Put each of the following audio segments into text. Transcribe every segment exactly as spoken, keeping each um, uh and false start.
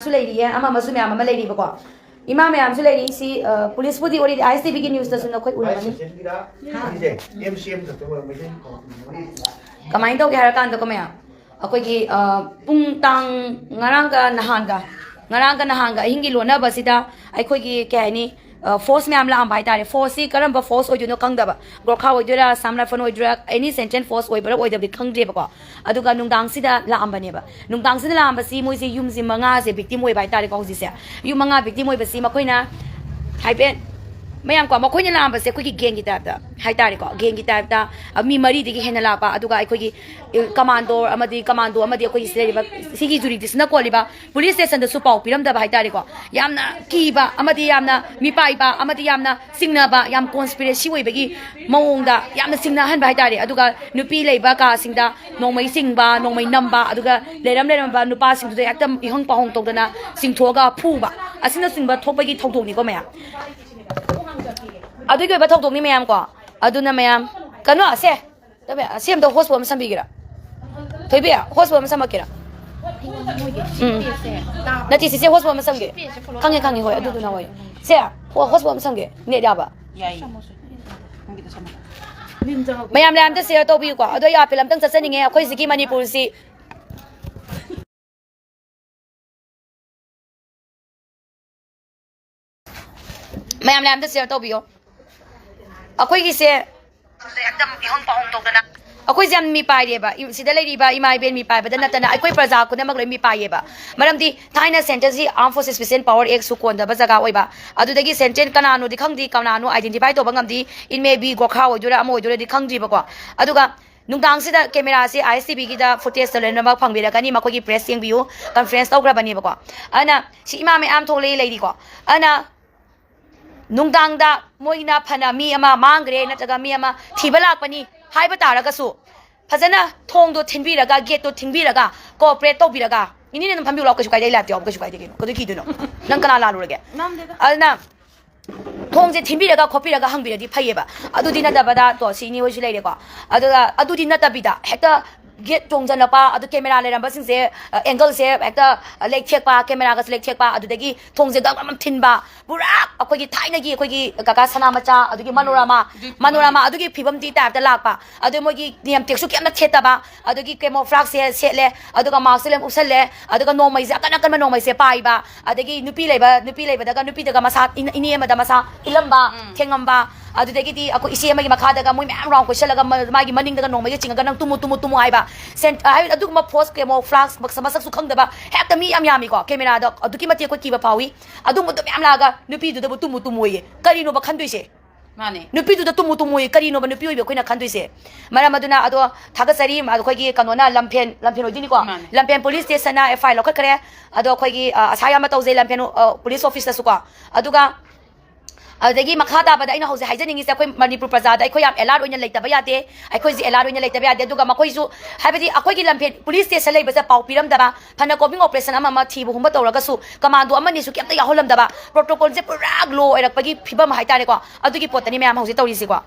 ꯁꯨ ꯂꯩꯔꯤꯌꯦ, ꯑꯃ ꯑꯃꯁꯨ ꯃꯌꯥꯝ ꯑꯃ ꯂꯩꯔꯤꯕꯀꯣ꯫ ꯏꯃꯥ ꯃꯌꯥꯝꯁꯨ ꯂꯩꯔꯤ꯫ ꯁꯤ, ꯑ, ꯄꯨꯂꯤꯁꯄꯨꯗꯤ already ꯑꯥꯏ ꯑꯦꯁ ꯇꯤ ꯚꯤꯒꯤ ꯅ꯭ꯌꯨꯁꯇꯁꯨ ꯅꯈꯣꯏ ꯎꯔꯝꯃꯅꯤ꯫ ꯁꯦꯁꯟꯒꯤꯔ? ꯁꯤꯁꯦ ꯑꯦꯝ ꯁꯤ ꯑꯦꯝ ꯈꯛꯇ ꯑꯣꯏꯔꯝꯃꯣꯏꯗ? ꯀꯃꯥꯏꯅ ꯇꯧꯒꯦ ꯍꯥꯏꯔꯀꯥꯟꯗꯀꯣ ꯃꯌꯥꯝ, ꯑꯩꯈꯣꯏꯒꯤ, ꯑ, ꯄꯨꯡ ꯇꯥꯡ ꯉꯔꯥꯡꯒ ꯅꯍꯥꯟꯒ, ꯉꯔꯥꯡꯒ ꯅꯍꯥꯟꯒ ꯑꯍꯤꯡꯒꯤ ꯂꯣꯟꯅꯕꯁꯤꯗ ꯑꯩꯈꯣꯏꯒꯤ ꯀꯩ ꯍꯥꯏꯅꯤ, ꯑ, ꯐꯣꯔꯁ ꯃꯌꯥꯝ ꯂꯥꯛꯑꯝꯕ ꯍꯥꯏꯇꯥꯔꯦ꯫ ꯐꯣꯔꯁꯁꯤ ꯀꯔꯝꯕ ꯐꯣꯔꯁ ꯑꯣꯏꯗꯣꯏꯅꯣ ꯈꯪꯗꯕ, ꯒꯣꯔꯈꯥ ꯑꯣꯏꯗꯣꯏꯔꯥ, ꯑꯁꯥꯝ ꯔꯥꯏꯐꯜ ꯑꯣꯏꯗꯣꯏꯔꯥ, ꯑꯦꯅꯤ ꯁꯦꯟꯇ꯭ꯔꯦꯜ ꯐꯣꯔꯁ ꯑꯣꯏꯕ꯭ꯔꯥ ꯑꯣꯏꯗꯕꯗꯤ ꯈꯪꯗ꯭ꯔꯦꯕꯀꯣ꯫ ꯑꯗꯨꯒ ꯅꯨꯡꯗꯥꯡꯁꯤꯗ ꯂꯥꯛꯑꯝꯕꯅꯦꯕ꯫ ꯅꯨꯡꯗꯥꯡꯁꯤꯗ ꯂꯥꯛꯑꯝꯕꯁꯤ ꯃꯣꯏꯁꯦ ꯌꯨꯝꯁꯤ ꯃꯉꯥꯁꯦ ꯚꯤꯛꯇꯤꯝ ꯑꯣꯏꯕ ꯍꯥꯏꯇꯥꯔꯦꯀꯣ꯫ ꯍꯧꯖꯤꯛꯁꯦ ꯌꯨꯝ ꯃꯉꯥ ꯚꯤꯛꯇꯤꯝ ꯑꯣꯏꯕꯁꯤ ꯃꯈꯣꯏꯅ ꯍꯥꯏꯐꯦꯠ, ꯃꯌꯥꯝꯀꯣ, ꯃꯈꯣꯏꯅ ꯂꯥꯛꯑꯝꯕꯁꯦ ꯑꯩꯈꯣꯏꯒꯤ ꯒꯦꯡꯒꯤ ꯇꯥꯏꯞꯇ ꯍꯥꯏꯇꯥꯔꯦꯀꯣ, ꯒꯦꯡꯒꯤ ꯇꯥꯏꯞꯇ, ꯑ, ꯃꯤ ꯃꯔꯤꯗꯒꯤ ꯍꯦꯟꯅ ꯂꯥꯛꯄ, ꯑꯗꯨꯒ ꯑꯩꯈꯣꯏꯒꯤ, ꯑ, ꯀꯃꯥꯟꯗꯣ ꯑꯃꯗꯤ, ꯀꯃꯥꯟꯗꯣ ꯑꯃꯗꯤ ꯑꯩꯈꯣꯏꯒꯤ ꯁꯤꯗ ꯂꯩꯔꯤꯕ, ꯁꯤꯒꯤ ꯖꯨꯔꯤꯗꯤꯛꯁꯟꯅ ꯀꯣꯜꯂꯤꯕ ꯄꯨꯂꯤꯁ ꯁ꯭ꯇꯦꯁꯟꯗꯁꯨ ꯄꯥꯎ ꯄꯤꯔꯝꯗꯕ ꯍꯥꯏꯇꯥꯔꯦꯀꯣ꯫ ꯌꯥꯝꯅ ꯀꯤꯕ ꯑꯃꯗꯤ ꯌꯥꯝꯅ ꯃꯤꯄꯥꯏꯕ ꯑꯃꯗꯤ ꯌꯥꯝꯅ ꯆꯤꯡꯅꯕ, ꯌꯥꯝ ꯀꯣꯟꯁꯄꯤꯔꯦꯁꯤ ꯑꯣꯏꯕꯒꯤ ꯃꯑꯣꯡꯗ ꯌꯥꯝꯅ ꯆꯤꯡꯅꯍꯟꯕ ꯍꯥꯏꯇꯥꯔꯦ꯫ ꯑꯗꯨꯒ ꯅꯨꯄꯤ ꯂꯩꯕ ꯀꯥꯁꯤꯡꯗ ꯅꯣꯡꯃꯩ ꯆꯤꯡꯕ, ꯅꯣꯡꯃꯩ ꯅꯝꯕ, ꯑꯗꯨꯒ ꯂꯩꯔꯝ ꯂꯩꯔꯝꯕ ꯅꯨꯄꯥꯁꯤꯡꯗꯨꯗ ꯍꯦꯛꯇ ꯏꯍꯣꯡ ꯄꯥꯍꯣꯡ ꯇꯧꯗꯅ ꯆꯤꯡꯊꯣꯛꯑꯒ ꯐꯨꯕ, ꯑꯁꯤꯅꯆꯤꯡꯕ ꯊꯣꯛꯄꯒꯤ ꯊꯧꯗꯣꯛꯅꯤꯀꯣ ꯃꯌꯥꯝ꯫ ꯑꯗꯨꯒꯤ ꯑꯣꯏꯕ ꯊꯧꯗꯣꯛꯅꯤ ꯃꯌꯥꯝ ꯀꯣ꯫ ꯑꯗꯨꯅ ꯃꯌꯥꯝ, ꯀꯩꯅꯣ, ꯁꯦ, ꯇꯕꯦ, ꯁꯤ ꯑꯝꯇ ꯍꯣꯁꯄꯣꯠ ꯑꯃ ꯁꯝꯕꯤꯒꯦꯔꯥ? ꯊꯣꯏꯕꯤ, ꯍꯣꯁꯄꯣꯠ ꯑꯃ ꯁꯝꯃꯛꯀꯦꯔꯥ? ꯎꯝ꯫ ꯅꯠꯇꯦ, ꯆꯤꯆꯦ, ꯍꯣꯁꯄꯣꯠ ꯑꯃ ꯁꯝꯒꯦ꯫ ꯈꯪꯉꯦ, ꯈꯪꯉꯦ, ꯍꯣꯏ, ꯑꯗꯨꯗꯨꯅ ꯍꯣꯏ꯫ ꯁꯦ, ꯍꯣ-, ꯍꯣꯁꯄꯣꯠ ꯑꯃ ꯁꯝꯒꯦ꯫ ꯅꯦꯠ ꯌꯥꯕ? ꯌꯥꯏꯌꯦ꯫ ꯃꯌꯥꯝ ꯂꯥꯏ ꯑꯝꯇ ꯁꯤꯌꯔ ꯇꯧꯕꯤꯌꯨꯀꯣ꯫ ꯑꯗꯣ ꯑꯩ ꯑꯥꯄꯤꯜ ꯑꯝꯇꯪ ꯆꯠꯆꯅꯤꯡꯉꯦ꯫ ꯑꯩꯈꯣꯏ ꯁꯤꯒꯤ ꯃꯅꯤꯄꯨꯔꯁꯤ ꯃꯌꯥꯝ ꯂꯥꯏ ꯑꯝꯇ ꯁꯤꯌꯔ ꯇꯧꯕꯤꯌꯣ꯫ ꯑꯩꯈꯣꯏꯒꯤꯁꯦ ꯑꯩꯈꯣꯏꯁꯦ ꯌꯥꯝ ꯃꯤꯄꯥꯏꯔꯦꯕ꯫ ꯏ-, ꯁꯤꯗ ꯂꯩꯔꯤꯕ ꯏꯃꯥ ꯏꯕꯦꯟ ꯃꯤꯄꯥꯏꯕꯗ ꯅꯠꯇꯅ ꯑꯩꯈꯣꯏ ꯄ꯭ꯔꯖꯥ ꯈꯨꯗꯤꯡꯃꯛ ꯂꯣꯏ ꯃꯤꯄꯥꯏꯌꯦꯕ꯫ ꯃꯔꯝꯗꯤ ꯊꯥꯏꯅ ꯁꯦꯟꯇꯔꯁꯤ Armed Forces Special Power Act ꯁꯨ ꯀꯣꯟꯗꯕ ꯖꯒꯥ ꯑꯣꯏꯕ꯫ ꯑꯗꯨꯗꯒꯤ ꯁꯦꯟꯇ꯭ꯔꯦꯜ ꯀꯅꯥꯅꯣꯗꯤ ꯈꯪꯗꯦ, ꯀꯅꯥꯅꯣ identify ꯇꯧꯕ ꯉꯝꯗꯦ꯫ It may be ꯒꯣꯔꯈꯥ ꯑꯣꯏꯗꯣꯏꯔꯥ ꯑꯃ ꯑꯣꯏꯗꯣꯏꯔꯥꯗꯤ ꯈꯪꯗ꯭ꯔꯤꯕꯀꯣ꯫ ꯑꯗꯨꯒ ꯅꯨꯡꯗꯥꯡꯁꯤꯗ ꯀꯦꯃꯦꯔꯥꯁꯤ ꯑꯥꯏ ꯑꯦꯁ ꯇꯤ ꯚꯤꯒꯤꯗ ꯐꯨꯇꯦꯖꯇ ꯂꯣꯏꯅꯃꯛ ꯐꯪꯕꯤꯔꯛꯀꯅꯤ꯫ ꯃꯈꯣꯏꯒꯤ ꯄ꯭ꯔꯦꯁ ꯌꯦꯡꯕꯤꯌꯨ, ꯀꯟꯐ꯭ꯔꯦꯟꯁ ꯇꯧꯈ꯭ꯔꯕꯅꯦꯕꯀꯣ꯫ ꯑꯗꯨꯅ ꯁꯤ ꯏꯃꯥ ꯃꯌꯥꯝ ꯊꯣꯛꯂꯛꯏ ꯂꯩꯔꯤꯀꯣ꯫ ꯑꯗꯨꯅ ꯅꯨꯡꯗꯥꯡꯗ ꯃꯣꯏꯅ ꯐꯅ ꯃꯤ ꯑꯃ ꯃꯥꯡꯈ꯭ꯔꯦ ꯅꯠꯇ꯭ꯔꯒ ꯃꯤ ꯑꯃ ꯊꯤꯕ ꯂꯥꯛꯄꯅꯤ ꯍꯥꯏꯕ ꯇꯥꯔꯒꯁꯨ, ꯐꯖꯅ ꯊꯣꯡꯗꯣ ꯊꯤꯟꯕꯤꯔꯒ, ꯒꯦꯠꯇꯣ ꯊꯤꯡꯕꯤꯔꯒ, ꯀꯣꯑꯣꯄꯔꯦꯠ ꯇꯧꯕꯤꯔꯒ, "ꯏꯅꯦ, ꯅꯪ ꯐꯝꯕꯤꯌꯨ ꯂꯥꯎ, ꯀꯩꯁꯨ ꯀꯥꯏꯗꯦ, ꯑꯩ ꯂꯥꯏꯞꯇ ꯌꯥꯎꯕ ꯀꯩꯁꯨ ꯀꯥꯏꯗꯦ ꯀꯩꯅꯣ, ꯀꯩꯗꯧ ꯀꯤꯗꯣꯏꯅꯣ? ꯅꯪ ꯀꯅꯥ ꯂꯥꯜꯂꯨꯔꯒꯦ?" ꯉꯝꯗꯦꯗ꯫ ꯑꯗꯨꯅ ꯊꯣꯡꯁꯦ ꯊꯤꯟꯕꯤꯔꯒ ꯈꯣꯠꯄꯤꯔꯒ ꯍꯪꯕꯤꯔꯗꯤ ꯐꯩꯌꯦꯕ꯫ ꯑꯗꯨꯗꯤ ꯅꯠꯇꯕꯗ, ꯇꯣ, ꯁꯤ ꯏꯅꯦ ꯍꯣꯏꯁꯨ ꯂꯩꯔꯦꯀꯣ꯫ ꯑꯗꯨꯒ ꯑꯗꯨꯗꯤ ꯅꯠꯇꯕꯤꯗ ꯍꯦꯛꯇ ꯒꯦꯠ ꯇꯣꯡꯖꯜꯂꯛꯄ, ꯑꯗꯨ ꯀꯦꯃꯦꯔꯥ ꯂꯩꯔꯝꯕꯁꯤꯡꯁꯦ, ꯑ, ꯑꯦꯡꯒꯜꯁꯦ ꯍꯦꯛꯇ, ꯑ, ꯂꯦꯛꯊꯦꯛꯄ, ꯀꯦꯃꯦꯔꯥꯒꯁꯦ ꯂꯦꯛꯊꯦꯛꯄ, ꯑꯗꯨꯗꯒꯤ ꯊꯣꯡꯁꯦ ꯒꯝ ꯒꯝ ꯊꯤꯟꯕ, ꯄꯨꯔꯥ ꯑꯩꯈꯣꯏꯒꯤ ꯊꯥꯏꯅꯒꯤ ꯑꯩꯈꯣꯏꯒꯤ ꯀꯀꯥ ꯁꯅꯥ ꯃꯆꯥ, ꯑꯗꯨꯒꯤ ꯃꯅꯣꯔꯥꯃꯥ, ꯃꯅꯣꯔꯥꯃꯥ ꯑꯗꯨꯒꯤ ꯐꯤꯕꯝꯗꯤ ꯇꯥꯏꯞꯇ ꯂꯥꯛꯄ꯫ ꯑꯗꯨ ꯃꯣꯏꯒꯤ ꯅꯤꯌꯝ ꯇꯦꯛꯁꯨ ꯀꯩꯝꯇ ꯊꯦꯠꯇꯕ, ꯑꯗꯨꯒꯤ ꯀꯦꯃꯣꯐ꯭ꯂꯥꯛꯁꯦ ꯁꯦꯠꯂꯦ, ꯑꯗꯨꯒ ꯃꯥꯛꯁꯁꯦ ꯂꯣꯏ ꯎꯞꯁꯜꯂꯦ, ꯑꯗꯨꯒ ꯅꯣꯡꯃꯩꯁꯦ ꯑꯀꯟ ꯑꯀꯟꯕ ꯅꯣꯡꯃꯩꯁꯦ ꯄꯥꯏꯕ, ꯑꯗꯒꯤ ꯅꯨꯄꯤ ꯂꯩꯕ, ꯅꯨꯄꯤ ꯂꯩꯕꯗꯒ ꯅꯨꯄꯤꯗꯒ ꯃꯁꯥ ꯏꯟ-, ꯏꯅꯦ ꯑꯃꯗ ꯃꯁꯥ ꯏꯜꯂꯝꯕ, ꯎꯝ꯫ ꯊꯦꯡꯉꯝꯕ, ꯑꯗꯨꯗꯒꯤꯗꯤ ꯑꯩꯈꯣꯏ ꯏꯆꯦ ꯑꯃꯒꯤ ꯃꯈꯥꯗꯒ ꯃꯣꯏ ꯃꯌꯥꯝ ꯔꯥꯎꯟ ꯀꯣꯏꯁꯜꯂꯒ ꯃ-, ꯃꯥꯒꯤ ꯃꯅꯤꯡꯗꯒ ꯅꯣꯡꯃꯩꯒ ꯆꯤꯡꯉꯒ "ꯅꯪ ꯇꯨꯝꯃꯨ, ꯇꯨꯝꯃꯨ, ꯇꯨꯝꯃꯨ" ꯍꯥꯏꯕ꯫ ꯁꯦꯟ-, ꯍꯥꯏꯕꯗꯤ ꯑꯗꯨꯒꯨꯝꯕ ꯐꯣꯔꯁ ꯀꯦꯃꯣꯐ꯭ꯂꯥꯛꯁ ꯃꯁꯛ-, ꯃꯁꯛꯁꯨ ꯈꯪꯗꯕ ꯍꯦꯛꯇ ꯃꯤ ꯌꯥꯝ ꯌꯥꯝꯃꯤꯀꯣ꯫ ꯀꯦꯃꯦꯔꯥꯗ ꯑꯗꯨꯛꯀꯤ ꯃꯇꯤꯛ ꯑꯩꯈꯣꯏ ꯀꯤꯕ ꯐꯥꯎꯏ꯫ ꯑꯗꯨꯝꯕꯗꯣ ꯃꯌꯥꯝ ꯂꯥꯛꯑꯒ ꯅꯨꯄꯤꯗꯨꯗꯕꯨ "ꯇꯨꯝꯃꯨ, ꯇꯨꯝꯃꯨꯌꯦ"꯫ ꯀꯔꯤꯅꯣꯕ ꯈꯟꯗꯣꯏꯁꯦ? ꯃꯥꯅꯦ꯫ ꯅꯨꯄꯤꯗꯨꯗ "ꯇꯨꯝꯃꯨ, ꯇꯨꯝꯃꯨꯌꯦ", ꯀꯔꯤꯅꯣꯕ ꯅꯨꯄꯤ ꯑꯣꯏꯕꯤ ꯑꯩꯈꯣꯏꯅ ꯈꯟꯗꯣꯏꯁꯦ? ꯃꯔꯝ ꯑꯗꯨꯅ ꯑꯗꯣ ꯊꯥꯒꯠꯆꯔꯤ, ꯑꯩꯈꯣꯏꯒꯤ ꯀꯩꯅꯣꯅ ꯂꯝꯐꯦꯟ, ꯂꯝꯐꯦꯟ ꯑꯣꯏꯗꯣꯏꯅꯤꯀꯣ꯫ ꯃꯥꯅꯦ꯫ ꯂꯝꯐꯦꯟ ꯄꯨꯂꯤꯁ ꯁ꯭ꯇꯦꯁꯟꯅ ꯑꯦꯐ ꯑꯥꯏ ꯑꯥꯔ ꯂꯧꯈꯠꯈ꯭ꯔꯦ꯫ ꯑꯗꯣ ꯑꯩꯈꯣꯏꯒꯤ, ꯑ, ꯑꯁꯥ ꯌꯥꯝꯅ ꯇꯧꯖꯩ ꯂꯝꯐꯦꯟ, ꯑ, ꯄꯨꯂꯤꯁ ꯑꯣꯐꯤꯁꯇꯁꯨꯀꯣ꯫ ꯑꯗꯨꯒ ꯑꯗꯨꯗꯒꯤ ꯃꯈꯥ ꯇꯥꯕꯗ ꯑꯩꯅ ꯍꯧꯖꯤꯛ ꯍꯥꯏꯖꯅꯤꯡꯉꯤꯁꯦ, ꯑꯩꯈꯣꯏ ꯃꯅꯤꯄꯨꯔ ꯄ꯭ꯔꯖꯥꯗ ꯑꯩꯈꯣꯏ ꯌꯥꯝ ꯑꯦꯂꯥꯔꯠ ꯑꯣꯏꯅ ꯂꯩꯇꯕ ꯌꯥꯗꯦ꯫ ꯑꯩꯈꯣꯏꯁꯦ ꯑꯦꯂꯥꯔꯠ ꯑꯣꯏꯅ ꯂꯩꯇꯕ ꯌꯥꯗꯦ꯫ ꯑꯗꯨꯒ ꯃꯈꯣꯏꯁꯨ, ꯍꯥꯏꯕꯗꯤ ꯑꯩꯈꯣꯏꯒꯤ ꯂꯝꯐꯦꯜ ꯄꯨꯂꯤꯁ ꯁ꯭ꯇꯦꯁꯟ ꯂꯩꯕꯁꯦ ꯄꯥꯎ ꯄꯤꯔꯝꯗꯕ, ꯐꯅ ꯀꯣꯝꯕꯤꯡ ꯑꯣꯄꯔꯦꯁꯟ ꯑꯃ ꯑꯃ ꯊꯤꯕ ꯍꯨꯝꯕ ꯇꯧꯔꯒꯁꯨ ꯀꯃꯥꯟꯗꯣ ꯑꯃꯅꯤꯁꯨ ꯀꯩꯝꯇ ꯌꯥꯎꯍꯜꯂꯝꯗꯕ, ꯄ꯭ꯔꯣꯇꯣꯀꯣꯜꯁꯦ ꯄꯨꯔꯥ ꯂꯣ ꯑꯣꯏꯔꯛꯄꯒꯤ ꯐꯤꯕꯝ ꯍꯥꯏꯇꯥꯔꯦꯀꯣ꯫ ꯑꯗꯨꯒꯤ ꯄꯣꯠꯇꯅꯤ ꯃꯌꯥꯝ ꯍꯧꯖꯤꯛ ꯇꯧꯔꯤꯁꯤꯀꯣ꯫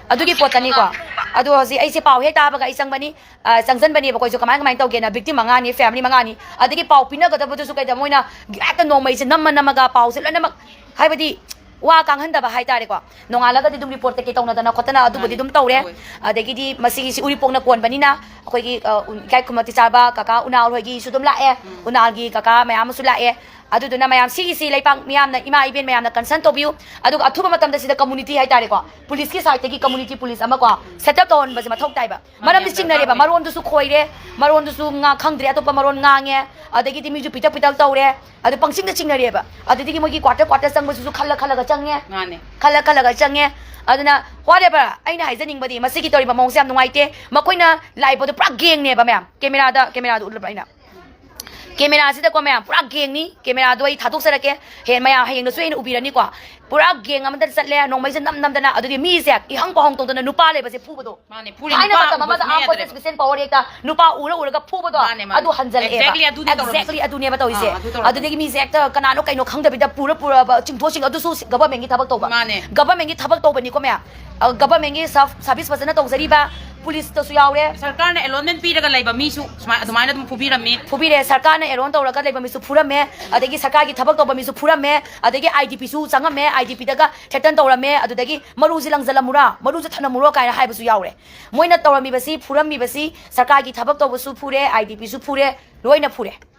ꯑꯗꯨꯒꯤ ꯄꯣꯠꯇꯅꯤꯀꯣ꯫ ꯑꯗꯣ ꯍꯧꯖꯤꯛ ꯑꯩꯁꯦ ꯄꯥꯎ ꯍꯦꯛ ꯇꯥꯕꯒ ꯑꯩ ꯆꯪꯕꯅꯤ꯫ ꯑ, ꯆꯪꯁꯤꯟꯕꯅꯦꯕ ꯑꯩꯈꯣꯏꯁꯨ꯫ ꯀꯃꯥꯏ, ꯀꯃꯥꯏꯅ ꯇꯧꯒꯦꯅ, ꯚꯤꯛꯇꯤꯝ ꯃꯉꯥꯅꯤ, ꯐꯦꯃꯤꯂꯤ ꯃꯉꯥꯅꯤ, ꯑꯗꯒꯤ ꯄꯥꯎ ꯄꯤꯅꯒꯗꯕꯗꯨꯁꯨ ꯀꯩꯗ ꯃꯣꯏꯅ ꯍꯦꯛꯇ ꯅꯣꯡꯃꯩꯁꯦ ꯅꯝꯃ ꯅꯝꯃꯒ ꯄꯥꯎꯁꯦ ꯂꯣꯏꯅꯃꯛ, ꯍꯥꯏꯕꯗꯤ ꯋꯥ ꯀꯥꯡꯍꯟꯗꯕ ꯍꯥꯏꯇꯥꯔꯦꯀꯣ꯫ ꯅꯣꯡꯉꯥꯜꯂꯒꯗꯤ ꯑꯗꯨꯝ ꯔꯤꯄꯣꯔꯠ ꯀꯩꯀꯩ ꯇꯧꯅꯗꯅ ꯈꯣꯠꯇꯅ ꯑꯗꯨꯕꯨꯗꯤ ꯃꯥꯅꯦ, ꯑꯗꯨꯝ ꯇꯧꯔꯦ꯫ ꯇꯧꯋꯦ꯫ ꯑꯗꯒꯤꯗꯤ ꯃꯁꯤꯒꯤꯁꯤ ꯎꯔꯤꯄꯣꯛꯅ ꯀꯣꯟꯕꯅꯤꯅ ꯑꯩꯈꯣꯏꯒꯤ, ꯑ, ꯎ-, ꯏꯀꯥꯏ ꯈꯨꯝꯅꯕ ꯆꯥꯕ ꯀꯀꯥ ꯎꯅꯥꯜ ꯍꯣꯏꯒꯤꯁꯨ ꯑꯗꯨꯝ ꯂꯥꯛꯑꯦ꯫ ꯎꯝ꯫ ꯎꯅꯥꯜꯒꯤ ꯀꯀꯥ ꯃꯌꯥꯝ ꯑꯃꯁꯨ ꯂꯥꯛꯑꯦ꯫ ꯑꯗꯨꯗꯨꯅ ꯃꯌꯥꯝ ꯁꯤꯒꯤꯁꯤ ꯂꯩꯄꯥꯛ ꯃꯤꯌꯥꯝꯅ, ꯏꯃꯥ ꯏꯕꯦꯟ ꯃꯌꯥꯝꯅ ꯀꯟꯁꯔꯟ ꯇꯧꯕꯤꯌꯨ꯫ ꯑꯗꯨꯒ ꯑꯊꯨꯕ ꯃꯇꯝꯗ ꯁꯤꯗ ꯀꯝꯃꯨꯅꯤꯇꯤ ꯍꯥꯏꯇꯥꯔꯦꯀꯣ, ꯄꯨꯂꯤꯁꯀꯤ ꯁꯥꯏꯠꯇꯒꯤ ꯀꯝꯃꯨꯅꯤꯇꯤ ꯄꯨꯂꯤꯁ ꯑꯃꯀꯣ ꯁꯦꯠ ꯑꯞ ꯇꯧꯍꯟꯕꯁꯦ ꯃꯊꯧ ꯇꯥꯏꯕ꯫ ꯃꯥꯅꯦ, ꯃꯔꯝꯗꯤ ꯌꯥꯝ ꯆꯤꯡꯅꯔꯦꯕ, ꯗꯔꯀꯥꯔ ꯑꯣꯏ꯫ ꯃꯔꯣꯟꯗꯨꯁꯨ ꯈꯣꯏꯔꯦ, ꯃꯔꯣꯟꯗꯨꯁꯨ ꯉꯥ ꯈꯪꯗ꯭ꯔꯦ, ꯑꯇꯣꯞꯄ ꯃꯔꯣꯟ ꯉꯥꯡꯉꯦ, ꯑꯗꯒꯤꯗꯤ ꯃꯤꯁꯨ ꯄꯤꯇꯛ ꯄꯤꯇꯛ ꯇꯧꯔꯦ, ꯑꯗꯨ ꯄꯪꯆꯤꯡꯗ ꯆꯤꯡꯅꯔꯦꯕ꯫ ꯑꯗꯨꯗꯒꯤ ꯃꯣꯏꯒꯤ ꯀ꯭ꯋꯥꯇꯔ ꯀ꯭ꯋꯥꯇꯔ ꯆꯪꯕꯁꯤꯁꯨ ꯈꯜꯂ ꯈꯜꯂꯒ ꯆꯪꯉꯦ꯫ ꯃꯥꯅꯦ꯫ ꯈꯜꯂ ꯈꯜꯂꯒ ꯆꯪꯉꯦ꯫ ꯑꯗꯨꯅ whatever, ꯑꯩꯅ ꯍꯥꯏꯖꯅꯤꯡꯕꯗꯤ ꯃꯁꯤꯒꯤ ꯇꯧꯔꯤꯕ ꯃꯑꯣꯡꯁꯦ ꯌꯥꯝ ꯅꯨꯡꯉꯥꯏꯇꯦ꯫ ꯃꯈꯣꯏꯅ ꯂꯥꯛꯏ ꯄꯣꯠꯇꯣ ꯄꯨꯔꯥ ꯒꯦꯡꯅꯦꯕ ꯃꯌꯥꯝ꯫ ꯀꯦꯃꯦꯔꯥꯗ, ꯀꯦꯃꯦꯔꯥꯗ ꯎꯠꯂꯕ꯭ꯔꯥ ꯑꯩꯅ? ꯀꯦꯃꯦꯔꯥꯁꯤꯗꯀꯣ ꯃꯌꯥꯝ, ꯄꯨꯔꯥ ꯒꯦꯡꯅꯤ꯫ ꯀꯦꯃꯦꯔꯥꯗꯣ ꯑꯩ ꯊꯥꯗꯣꯛꯆꯔꯛꯀꯦ, ꯍꯌꯦꯡ ꯃꯌꯥꯝ ꯍꯌꯦꯡꯗꯁꯨ ꯍꯦꯟꯅ ꯎꯕꯤꯔꯅꯤꯀꯣ꯫ ꯄꯨꯔꯥ ꯒꯦꯡ ꯑꯃꯗ ꯆꯠꯂꯦ, ꯅꯣꯡꯃꯩꯁꯦ ꯅꯝ ꯅꯝꯗꯅ, ꯑꯗꯨꯗꯤ ꯃꯤꯁꯦ ꯏꯍꯪ ꯄꯥꯎꯍꯪ ꯇꯧꯗꯅ ꯅꯨꯄꯥ ꯂꯩꯕꯁꯦ ꯐꯨꯕꯗꯣ꯫ ꯃꯥꯅꯦ, ꯐꯨꯔꯤ ꯊꯥꯏꯅ ꯅꯨꯄꯥ ꯃꯇꯝ ꯑꯃꯗ ꯎꯕꯁꯨ ꯑꯥꯔꯝ ꯐꯣꯔꯁꯦꯁ ꯌꯥꯗ꯭ꯔꯦ꯫ ꯃꯤꯁꯦꯟ ꯄꯋꯥꯔ ꯍꯦꯛꯇ ꯅꯨꯄꯥ ꯎꯔ ꯎꯔꯒ ꯐꯨꯕꯗꯣ, ꯃꯥꯅꯦ, ꯃꯥꯅꯦ꯫ ꯑꯗꯨ ꯍꯟꯖꯜꯂꯛꯑꯦꯕ꯫ Exactly ꯑꯗꯨꯅꯦ ꯇꯧꯔꯝꯃꯤꯁꯦ꯫ Exactly ꯑꯗꯨꯅꯦꯕ ꯇꯧꯔꯤꯁꯦ꯫ ꯑꯥ, ꯑꯗꯨ ꯇꯧꯔꯝꯃꯤꯁꯦ꯫ ꯑꯗꯨꯗꯒꯤ ꯃꯤꯁꯦ ꯍꯦꯛꯇ ꯀꯅꯥꯅꯣ ꯀꯩꯅꯣ ꯈꯪꯗꯕꯤꯗ ꯄꯨꯔ ꯄꯨꯔꯕ ꯆꯤꯡꯊꯣꯛ ꯆꯤꯡ-, ꯑꯗꯨꯁꯨ ꯒꯚꯔꯟꯃꯦꯟꯒꯤ ꯊꯕꯛ ꯇꯧꯕ꯫ ꯃꯥꯅꯦ꯫ ꯒꯚꯔꯟꯃꯦꯟꯒꯤ ꯊꯕꯛ ꯇꯧꯕꯅꯤꯀꯣ ꯃꯌꯥꯝ꯫ ꯑ, ꯒꯚꯔꯟꯃꯦꯟꯒꯤ ꯁꯔ-, ꯁꯔꯚꯤꯁ ꯐꯖꯅ ꯇꯧꯖꯔꯤꯕ, ꯄꯨꯂꯤꯁꯇꯁꯨ ꯌꯥꯎꯔꯦ꯫ ꯁꯔꯀꯥꯔꯅ ꯑꯦꯂꯣꯟꯃꯦꯟ ꯄꯤꯔꯒ ꯂꯩꯕ ꯃꯤꯁꯨ ꯁꯨꯃꯥꯏ-, ꯑꯗꯨꯃꯥꯏꯅ ꯑꯗꯨꯝ ꯐꯨꯕꯤꯔꯝꯃꯤ꯫ ꯐꯨꯕꯤꯔꯦ, ꯁꯔꯀꯥꯔꯅ ꯑꯦꯂꯣꯟ ꯇꯧꯔꯒ ꯂꯩꯕ ꯃꯤꯁꯨ ꯐꯨꯔꯝꯃꯦ, ꯑꯗꯒꯤ ꯁꯔꯀꯥꯔꯒꯤ ꯊꯕꯛ ꯇꯧꯕ ꯃꯤꯁꯨ ꯐꯨꯔꯝꯃꯦ, ꯑꯗꯒꯤ IDPꯁꯨ ꯆꯪꯉꯝꯃꯦ, IDPꯗꯒ threaten ꯇꯧꯔꯝꯃꯦ, ꯑꯗꯨꯗꯒꯤ "ꯃꯔꯨꯁꯤ ꯂꯪꯖꯜꯂꯝꯃꯨꯔꯥ, ꯃꯔꯨꯁꯤ ꯊꯅꯝꯃꯨꯔꯣ" ꯀꯥꯏꯅ ꯍꯥꯏꯕꯁꯨ ꯌꯥꯎꯔꯦ꯫ ꯃꯣꯏꯅ ꯇꯧꯔꯝꯃꯤꯕꯁꯤ, ꯐꯨꯔꯝꯃꯤꯕꯁꯤ, ꯁꯔꯀꯥꯔꯒꯤ ꯊꯕꯛ ꯇꯧꯕꯁꯨ ꯐꯨꯔꯦ, IDPꯁꯨ ꯐꯨꯔꯦ, ꯂꯣꯏꯅ ꯐꯨꯔꯦ꯫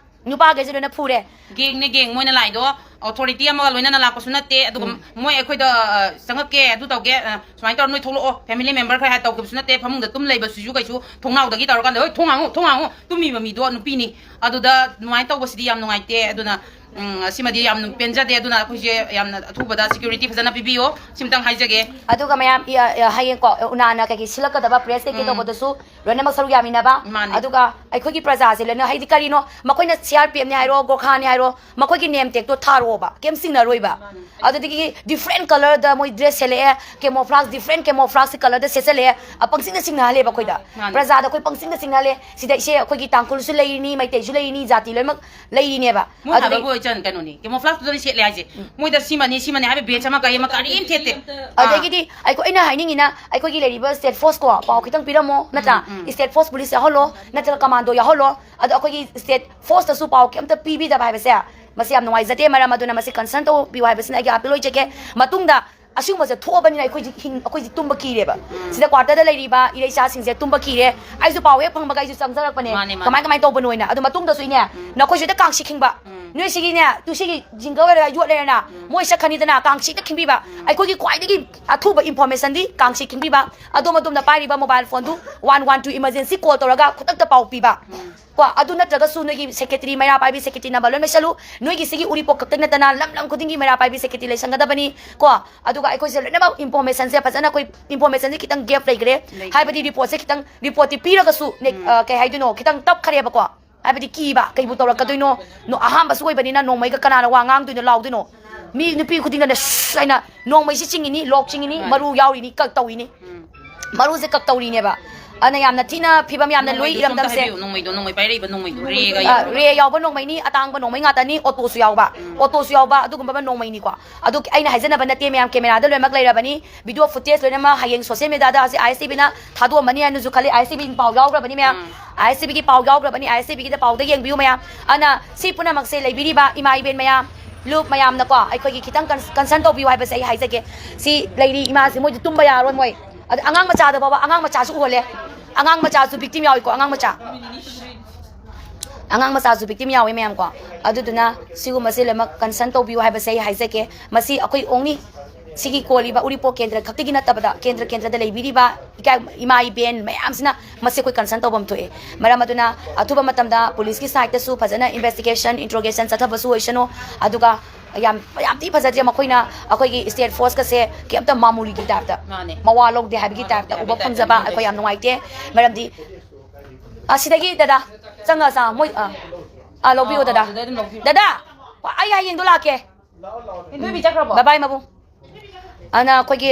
ꯅꯨꯄꯥꯈꯩꯁꯦ ꯂꯣꯏꯅ ꯐꯨꯔꯦ꯫ ꯒꯦꯡꯅꯦ, ꯒꯦꯡ꯫ ꯃꯣꯏꯅ ꯂꯥꯛꯏꯗꯣ ꯑꯣꯊꯣꯔꯤꯇꯤ ꯑꯃꯒ ꯂꯣꯏꯅꯅ ꯂꯥꯛꯄꯁꯨ ꯅꯠꯇꯦ꯫ ꯑꯗꯨꯒ ꯎꯝ꯫ ꯃꯣꯏ ꯑꯩꯈꯣꯏꯗ, ꯑ, ꯆꯪꯉꯛꯀꯦ, ꯑꯗꯨ ꯇꯧꯒꯦ, ꯑ, ꯁꯨꯃꯥꯏꯅ ꯇꯧꯔ ꯅꯣꯏ ꯊꯣꯛꯂꯛꯑꯣ, ꯐꯦꯃꯤꯂꯤ ꯃꯦꯝꯕꯔ ꯈꯔ ꯍꯥꯏꯔ ꯇꯧꯈꯤꯕꯁꯨ ꯅꯠꯇꯦ꯫ ꯐꯃꯨꯡꯗ ꯇꯨꯝ ꯂꯩꯕꯁꯤꯁꯨ ꯀꯩꯁꯨ ꯊꯣꯡꯅꯥꯎꯗꯒꯤ ꯇꯧꯔꯀꯥꯟꯗ, "ꯍꯣꯏ, ꯊꯣꯡ ꯍꯥꯡꯉꯨ, ꯊꯣꯡ ꯍꯥꯡꯉꯨ", ꯇꯨꯝꯃꯤꯕ ꯃꯤꯗꯣ ꯅꯨꯄꯤꯅꯤ꯫ ꯑꯗꯨꯗ ꯑꯗꯨꯃꯥꯏꯅ ꯇꯧꯕꯁꯤꯗꯤ ꯌꯥꯝ ꯅꯨꯡꯉꯥꯏꯇꯦ꯫ ꯑꯗꯨꯅ, ꯎꯝ, ꯑꯁꯤꯃꯗꯤ ꯌꯥꯝ ꯄꯦꯟꯖꯗꯦ꯫ ꯑꯗꯨꯅ ꯑꯩꯈꯣꯏꯁꯦ ꯌꯥꯝꯅ ꯑꯊꯨꯕꯗ ꯁꯦꯀ꯭ꯌꯨꯔꯤꯇꯤ ꯐꯖꯅ ꯄꯤꯕꯤꯌꯣ꯫ ꯁꯤꯝꯇꯪ ꯍꯥꯏꯖꯒꯦ꯫ ꯑꯗꯨꯒ ꯃꯌꯥꯝ, ꯏ-, ꯑ, ꯍꯌꯦꯡꯀꯣ, ꯎꯅꯥꯅ ꯀꯩꯀꯩ ꯁꯤꯜꯂꯛꯀꯗꯕ ꯄ꯭ꯔꯦꯁ ꯀꯩꯀꯩ ꯎꯝ꯫ ꯇꯧꯕꯗꯁꯨ ꯂꯣꯏꯅꯃꯛ ꯁꯔꯨꯛ ꯌꯥꯃꯤꯟꯅꯕ꯫ ꯃꯥꯅꯦ꯫ ꯑꯗꯨꯒ ꯑꯩꯈꯣꯏꯒꯤ ꯄ꯭ꯔꯖꯥꯁꯦ ꯂꯣꯏꯅ, ꯍꯥꯏꯗꯤ ꯀꯔꯤꯅꯣ, ꯃꯈꯣꯏꯅ CRPFꯅꯦ ꯍꯥꯏꯔꯣ, ꯒꯣꯔꯈꯥꯅꯦ ꯍꯥꯏꯔꯣ, ꯃꯈꯣꯏꯒꯤ ꯅꯦꯝ ꯇꯦꯛꯇꯣ ꯊꯥꯔꯛꯑꯣꯕ, ꯀꯩꯝ ꯆꯤꯡꯅꯔꯣꯏꯕ꯫ ꯃꯥꯅꯦ꯫ ꯑꯗꯨꯗꯒꯤ different colourꯗ ꯃꯣꯏ ꯗ꯭ꯔꯦꯁ ꯁꯦꯠꯂꯛꯑꯦ, camouflage, different camouflageꯀꯤ colourꯗ ꯁꯦꯠꯆꯜꯂꯛꯑꯦ, ꯑ, ꯄꯪꯆꯤꯡꯗ ꯆꯤꯡꯅꯍꯜꯂꯦꯕ ꯑꯩꯈꯣꯏꯗ꯫ ꯃꯥꯅꯦ꯫ ꯄ꯭ꯔꯖꯥꯗ ꯑꯩꯈꯣꯏ ꯄꯪꯆꯤꯡꯗ ꯆꯤꯡꯅꯍꯜꯂꯦ꯫ ꯁꯤꯗ ꯏꯆꯦ, ꯑꯩꯈꯣꯏꯒꯤ ꯇꯥꯡꯈꯨꯜꯁꯨ ꯂꯩꯔꯤꯅꯤ, ꯃꯩꯇꯩꯁꯨ ꯂꯩꯔꯤꯅꯤ, ꯖꯥꯇꯤ ꯂꯣꯏꯅꯃꯛ ꯂꯩꯔꯤꯅꯦꯕ꯫ ꯃꯣꯏ ꯑꯗꯨꯗꯒꯤ ꯍꯥꯏꯕꯕꯨ ꯏꯆꯟ ꯀꯩꯅꯣꯅꯤ, camouflageꯇꯨꯗꯅꯤ ꯁꯦꯠꯂꯦ ꯍꯥꯏꯁꯦ꯫ ꯎꯝ꯫ ꯃꯣꯏꯗ ꯁꯤꯃꯅꯤ, ꯁꯤꯃꯅꯤ ꯍꯥꯏꯕ badge ꯑꯃ ꯀꯔꯤ ꯑꯃ ꯀꯔꯤꯝ ꯊꯦꯠꯇꯦ꯫ ꯑꯥ꯫ ꯑꯗꯒꯤꯗꯤ ꯑꯩꯈꯣꯏ, ꯑꯩꯅ ꯍꯥꯏꯅꯤꯡꯉꯤꯅ, ꯑꯩꯈꯣꯏꯒꯤ ꯂꯩꯔꯤꯕ state force ꯀꯣ, ꯄꯥꯎ ꯈꯤꯇꯪ ꯄꯤꯔꯝꯃꯣ, ꯅꯠꯇ꯭ꯔꯥ? ꯎꯝ, ꯎꯝ꯫ State force police ꯌꯥꯎꯍꯜꯂꯣ, ꯅꯠꯇ꯭ꯔꯒ commando ꯌꯥꯎꯍꯜꯂꯣ꯫ ꯑꯗꯣ ꯑꯩꯈꯣꯏꯒꯤ state forceꯇꯁꯨ ꯄꯥꯎ ꯀꯩꯝꯇ ꯄꯤꯕꯤꯗꯕ ꯍꯥꯏꯕꯁꯦ, ꯃꯁꯤ ꯌꯥꯝ ꯅꯨꯡꯉꯥꯏꯖꯗꯦ꯫ ꯃꯔꯝ ꯑꯗꯨꯅ ꯃꯁꯤ concern ꯇꯧꯕꯤꯌꯨ ꯍꯥꯏꯕꯁꯤꯅ ꯑꯩꯒꯤ appeal ꯑꯣꯏꯖꯒꯦ꯫ ꯃꯇꯨꯡꯗ ꯑꯁꯤꯒꯨꯝꯕꯁꯦ ꯊꯣꯛꯑꯕꯅꯤꯅ ꯑꯩꯈꯣꯏꯁꯦ ꯍꯤꯡ-, ꯑꯩꯈꯣꯏꯁꯦ ꯇꯨꯝꯕ ꯀꯤꯔꯦꯕ꯫ ꯎꯝ꯫ ꯁꯤꯗ quarterꯗ ꯂꯩꯔꯤꯕ ꯏꯔꯩꯆꯥꯁꯤꯡꯁꯦ ꯇꯨꯝꯕ ꯀꯤꯔꯦ꯫ ꯑꯩꯁꯨ ꯄꯥꯎ ꯍꯦꯛ ꯐꯪꯕꯒ ꯑꯩꯁꯨ ꯆꯪꯖꯔꯛꯄꯅꯦ꯫ ꯃꯥꯅꯦ, ꯃꯥꯅꯦ꯫ ꯀꯃꯥꯏ, ꯀꯃꯥꯏ ꯇꯧꯕꯅꯣ ꯍꯥꯏꯅ꯫ ꯑꯗꯣ ꯃꯇꯨꯡꯗꯁꯨ ꯏꯅꯦ, ꯎꯝ꯫ ꯅꯈꯣꯏꯁꯤꯗ ꯀꯥꯡꯁꯤ ꯈꯤꯡꯕ꯫ ꯎꯝ꯫ ꯅꯣꯏ ꯁꯤꯒꯤꯅꯦ, ꯇꯨ ꯁꯤꯒꯤ ꯖꯤꯡꯒ ꯑꯣꯏꯔꯒ ꯌꯣꯠ ꯂꯩꯔꯦꯅ, ꯎꯝ꯫ ꯃꯣꯏ ꯁꯛꯈ꯭ꯔꯅꯤꯗꯅ, ꯀꯥꯡꯁꯤꯗ ꯈꯤꯡꯕꯤꯕ꯫ ꯎꯝ꯫ ꯑꯩꯈꯣꯏꯒꯤ ꯈ꯭ꯋꯥꯏꯗꯒꯤ ꯑꯊꯨꯕ informationꯗꯤ ꯀꯥꯡꯁꯤ ꯈꯤꯡꯕꯤꯕ꯫ ꯑꯗꯣꯝ ꯑꯗꯣꯝꯅ ꯄꯥꯏꯔꯤꯕ mobile phoneꯗꯨ one one two emergency call ꯇꯧꯔꯒ ꯈꯨꯗꯛꯇ ꯄꯥꯎ ꯄꯤꯕ꯫ ꯎꯝ꯫ ꯀꯣ, ꯑꯗꯨ ꯅꯠꯇ꯭ꯔꯒꯁꯨ ꯅꯣꯏꯒꯤ secretary, ꯃꯩꯔꯥ ꯄꯥꯏꯕꯤ secretary number ꯂꯣꯏ ꯂꯩꯁꯜꯂꯨ꯫ ꯅꯣꯏꯒꯤ ꯁꯤꯒꯤ ꯎꯔꯤꯄꯣꯛ ꯈꯛꯇ ꯅꯠꯇꯅ ꯂꯝ ꯂꯝ ꯈꯨꯗꯤꯡꯒꯤ ꯃꯩꯔꯥ ꯄꯥꯏꯕꯤ secretary ꯂꯩꯁꯟꯒꯗꯕꯅꯤ꯫ ꯀꯣ, ꯑꯗꯨꯒ ꯑꯩꯈꯣꯏꯁꯦ ꯂꯣꯏꯅꯃꯛ informationꯁꯦ ꯐꯖꯅ, ꯑꯩꯈꯣꯏ informationꯁꯦ ꯈꯤꯇꯪ gap ꯂꯩꯈ꯭ꯔꯦ꯫ ꯂꯩꯈ꯭ꯔꯦ꯫ ꯍꯥꯏꯕꯗꯤ reportꯁꯦ ꯈꯤꯇꯪ, reportꯇꯤ ꯄꯤꯔꯒꯁꯨ ꯅꯦ-, ꯎꯝ꯫ ꯑ, ꯀꯩ ꯍꯥꯏꯗꯣꯏꯅꯣ, ꯈꯤꯇꯪ ꯇꯞꯈ꯭ꯔꯦꯕꯀꯣ꯫ ꯍꯥꯏꯕꯗꯤ ꯀꯤꯕ, ꯀꯩꯕꯨ ꯇꯧꯔꯛꯀꯗꯣꯏꯅꯣ? ꯅꯣ-, ꯑꯍꯥꯟꯕꯁꯨ ꯑꯣꯏꯕꯅꯤꯅ ꯅꯣꯡꯃꯩꯒ ꯀꯅꯥꯅ ꯋꯥ ꯉꯥꯡꯗꯣꯏꯅꯣ, ꯂꯥꯎꯗꯣꯏꯅꯣ? ꯃꯤ ꯅꯨꯄꯤ ꯈꯨꯗꯤꯡꯅꯅꯦ ꯁ꯭ꯁ ꯍꯥꯏꯅ ꯅꯣꯡꯃꯩꯁꯤ ꯆꯤꯡꯉꯤꯅꯤ, ꯂꯣꯛ ꯆꯤꯡꯉꯤꯅꯤ, ꯃꯥꯅꯤ꯫ ꯃꯔꯨ ꯌꯥꯎꯔꯤꯅꯤ, ꯀꯛ ꯇꯧꯔꯤꯅꯤ꯫ ꯎꯝ꯫ ꯃꯔꯨꯁꯦ ꯀꯛ ꯇꯧꯔꯤꯅꯦꯕ꯫ ꯑꯗꯨꯅ ꯌꯥꯝꯅ ꯊꯤꯅ ꯐꯤꯕꯝ ꯌꯥꯝꯅ ꯂꯨꯏ ꯏꯔꯝꯗꯝꯁꯦ꯫ ꯅꯣꯡꯃꯩꯗꯣ, ꯅꯣꯡꯃꯩꯗꯣ ꯄꯥꯏꯔꯛꯏꯕ ꯅꯣꯡꯃꯩꯗꯣ, ꯔꯦꯒ ꯑ, ꯔꯦ ꯌꯥꯎꯕ ꯅꯣꯡꯃꯩꯅꯤ, ꯑꯇꯥꯡꯕ ꯅꯣꯡꯃꯩ ꯉꯥꯛꯇꯅꯤ, ꯑꯣꯇꯣꯁꯨ ꯌꯥꯎꯕ, ꯑꯣꯇꯣꯁꯨ ꯌꯥꯎꯕ ꯑꯗꯨꯒꯨꯝꯕ ꯅꯣꯡꯃꯩꯅꯤꯀꯣ꯫ ꯑꯗꯨ ꯑꯩꯅ ꯍꯥꯏꯖꯅꯕ ꯅꯠꯇꯦ ꯃꯌꯥꯝ, ꯀꯦꯃꯦꯔꯥꯗ ꯂꯣꯏꯅꯃꯛ ꯂꯩꯔꯕꯅꯤ, ꯚꯤꯗꯤꯑꯣ ꯐꯨꯇꯦꯖ ꯂꯣꯏꯅꯃꯛ ꯍꯌꯦꯡ ꯁꯣꯁꯤꯌꯦꯜ ꯃꯦꯗꯤꯌꯥꯗ ꯍꯧꯖꯤꯛ ISTVꯅ ꯊꯥꯗꯣꯛꯑꯝꯃꯅꯤ ꯍꯥꯏꯅꯁꯨ ꯈꯜꯂꯤ꯫ ISTVꯒꯤ ꯄꯥꯎ ꯌꯥꯎꯈ꯭ꯔꯕꯅꯤ ꯃꯌꯥꯝ, ISTVꯒꯤ ꯄꯥꯎ ꯌꯥꯎꯈ꯭ꯔꯕꯅꯤ, ISTVꯒꯤꯗ ꯄꯥꯎꯗ ꯌꯦꯡꯕꯤꯌꯨ ꯃꯌꯥꯝ꯫ ꯑꯗꯨꯅ ꯁꯤ ꯄꯨꯝꯅꯃꯛꯁꯦ ꯂꯩꯕꯤꯔꯤꯕ ꯏꯃꯥ ꯏꯕꯦꯟ ꯃꯌꯥꯝ, ꯂꯨꯞ ꯃꯌꯥꯝꯅꯀꯣ ꯑꯩꯈꯣꯏꯒꯤ ꯈꯤꯇꯪ ꯀꯟꯁꯔꯟ ꯇꯧꯕꯤꯌꯨ ꯍꯥꯏꯕꯁꯦ ꯑꯩ ꯍꯥꯏꯖꯒꯦ꯫ ꯁꯤ ꯂꯩꯔꯤ ꯏꯃꯥꯁꯤ ꯃꯣꯏꯗꯤ ꯇꯨꯝꯕ ꯌꯥꯔꯣꯏ ꯃꯣꯏ꯫ ꯑꯗ ꯑꯉꯥꯡ ꯃꯆꯥꯗ ꯐꯥꯎꯕ, ꯑꯉꯥꯡ ꯃꯆꯥꯁꯨ ꯎꯍꯜꯂꯦ꯫ ꯑꯉꯥꯡ ꯃꯆꯥꯁꯨ ꯚꯤꯛꯇꯤꯝ ꯌꯥꯎꯏꯀꯣ, ꯑꯉꯥꯡ ꯃꯆꯥ꯫ ꯑꯉꯥꯡ ꯃꯆꯥꯁꯨ ꯚꯤꯛꯇꯤꯝ ꯌꯥꯎꯋꯦ ꯃꯌꯥꯝ ꯀꯣ꯫ ꯑꯗꯨꯗꯨꯅ ꯁꯤꯒꯨꯝꯕꯁꯦ ꯂꯣꯏꯅꯃꯛ ꯀꯟꯁꯔꯟ ꯇꯧꯕꯤꯌꯨ ꯍꯥꯏꯕꯁꯦ ꯑꯩ ꯍꯥꯏꯖꯒꯦ꯫ ꯃꯁꯤ ꯑꯩꯈꯣꯏ ꯑꯣꯡꯂꯤ ꯁꯤꯒꯤ ꯀꯣꯜꯂꯤꯕ ꯎꯔꯤꯄꯣꯛ ꯀꯦꯟꯗ꯭ꯔ ꯈꯛꯇꯒꯤ ꯅꯠꯇꯕꯗ ꯀꯦꯟꯗ꯭ꯔ ꯀꯦꯟꯗ꯭ꯔꯗ ꯂꯩꯕꯤꯔꯤꯕ ꯏꯀꯥꯏ ꯏꯃꯥ ꯏꯕꯦꯟ ꯃꯌꯥꯝꯁꯤꯅ ꯃꯁꯤ ꯑꯩꯈꯣꯏ ꯀꯟꯁꯔꯟ ꯇꯧꯐꯝ ꯊꯣꯛꯑꯦ꯫ ꯃꯔꯝ ꯑꯗꯨꯅ ꯑꯊꯨꯕ ꯃꯇꯝꯗ ꯄꯨꯂꯤꯁꯀꯤ ꯁꯥꯏꯠꯇꯁꯨ ꯐꯖꯅ ꯏꯟꯚꯦꯁꯇꯤꯒꯦꯁꯟ, ꯏꯟꯇ꯭ꯔꯣꯒꯦꯁꯟ ꯆꯠꯊꯕꯁꯨ ꯑꯣꯏꯁꯅꯨ꯫ ꯑꯗꯨꯒ ꯌꯥꯝ ꯌꯥꯝ ꯊꯤ ꯐꯖꯗ꯭ꯔꯦ ꯃꯈꯣꯏꯅ ꯑꯩꯈꯣꯏꯒꯤ ꯁ꯭ꯇꯦꯠ ꯐꯣꯔꯁꯀꯁꯦ ꯀꯩꯝꯇ ꯃꯥꯃꯨꯂꯤꯒꯤ ꯇꯥꯏꯞꯇ, ꯃꯥꯅꯦ꯫ ꯃꯋꯥ ꯂꯧꯗꯦ ꯍꯥꯏꯕꯒꯤ ꯃꯋꯥ ꯇꯥꯏꯞꯇ ꯂꯧꯗꯦ ꯎꯕ ꯍꯥꯏꯕꯒꯤ ꯐꯪꯖꯕ ꯇꯥꯏꯞꯇ ꯑꯩꯈꯣꯏ ꯌꯥꯝ ꯅꯨꯡꯉꯥꯏꯇꯦ꯫ ꯃꯔꯝꯗꯤ ꯑꯁꯤꯗꯒꯤ ꯗꯗꯥ ꯆꯪꯉ ꯆꯥ ꯃꯣꯏ ꯑ, ꯑ, ꯂꯧꯕꯤꯌꯣ ꯑ, ꯗꯗꯥ꯫ ꯑꯗꯨꯗ ꯑꯗꯨꯝ ꯂꯧꯕꯤꯌꯣ꯫ ꯗꯗꯥ, ꯑꯩ ꯍꯌꯦꯡꯗꯣ ꯂꯥꯛꯀꯦ꯫ ꯏꯟꯗꯣꯏꯕꯤ ꯆꯠꯈ꯭ꯔꯕꯣ? ꯕꯥꯏ ꯕꯥꯏ ꯃꯕꯨꯡ꯫ ꯑꯗꯨꯅ ꯑꯩꯈꯣꯏꯒꯤ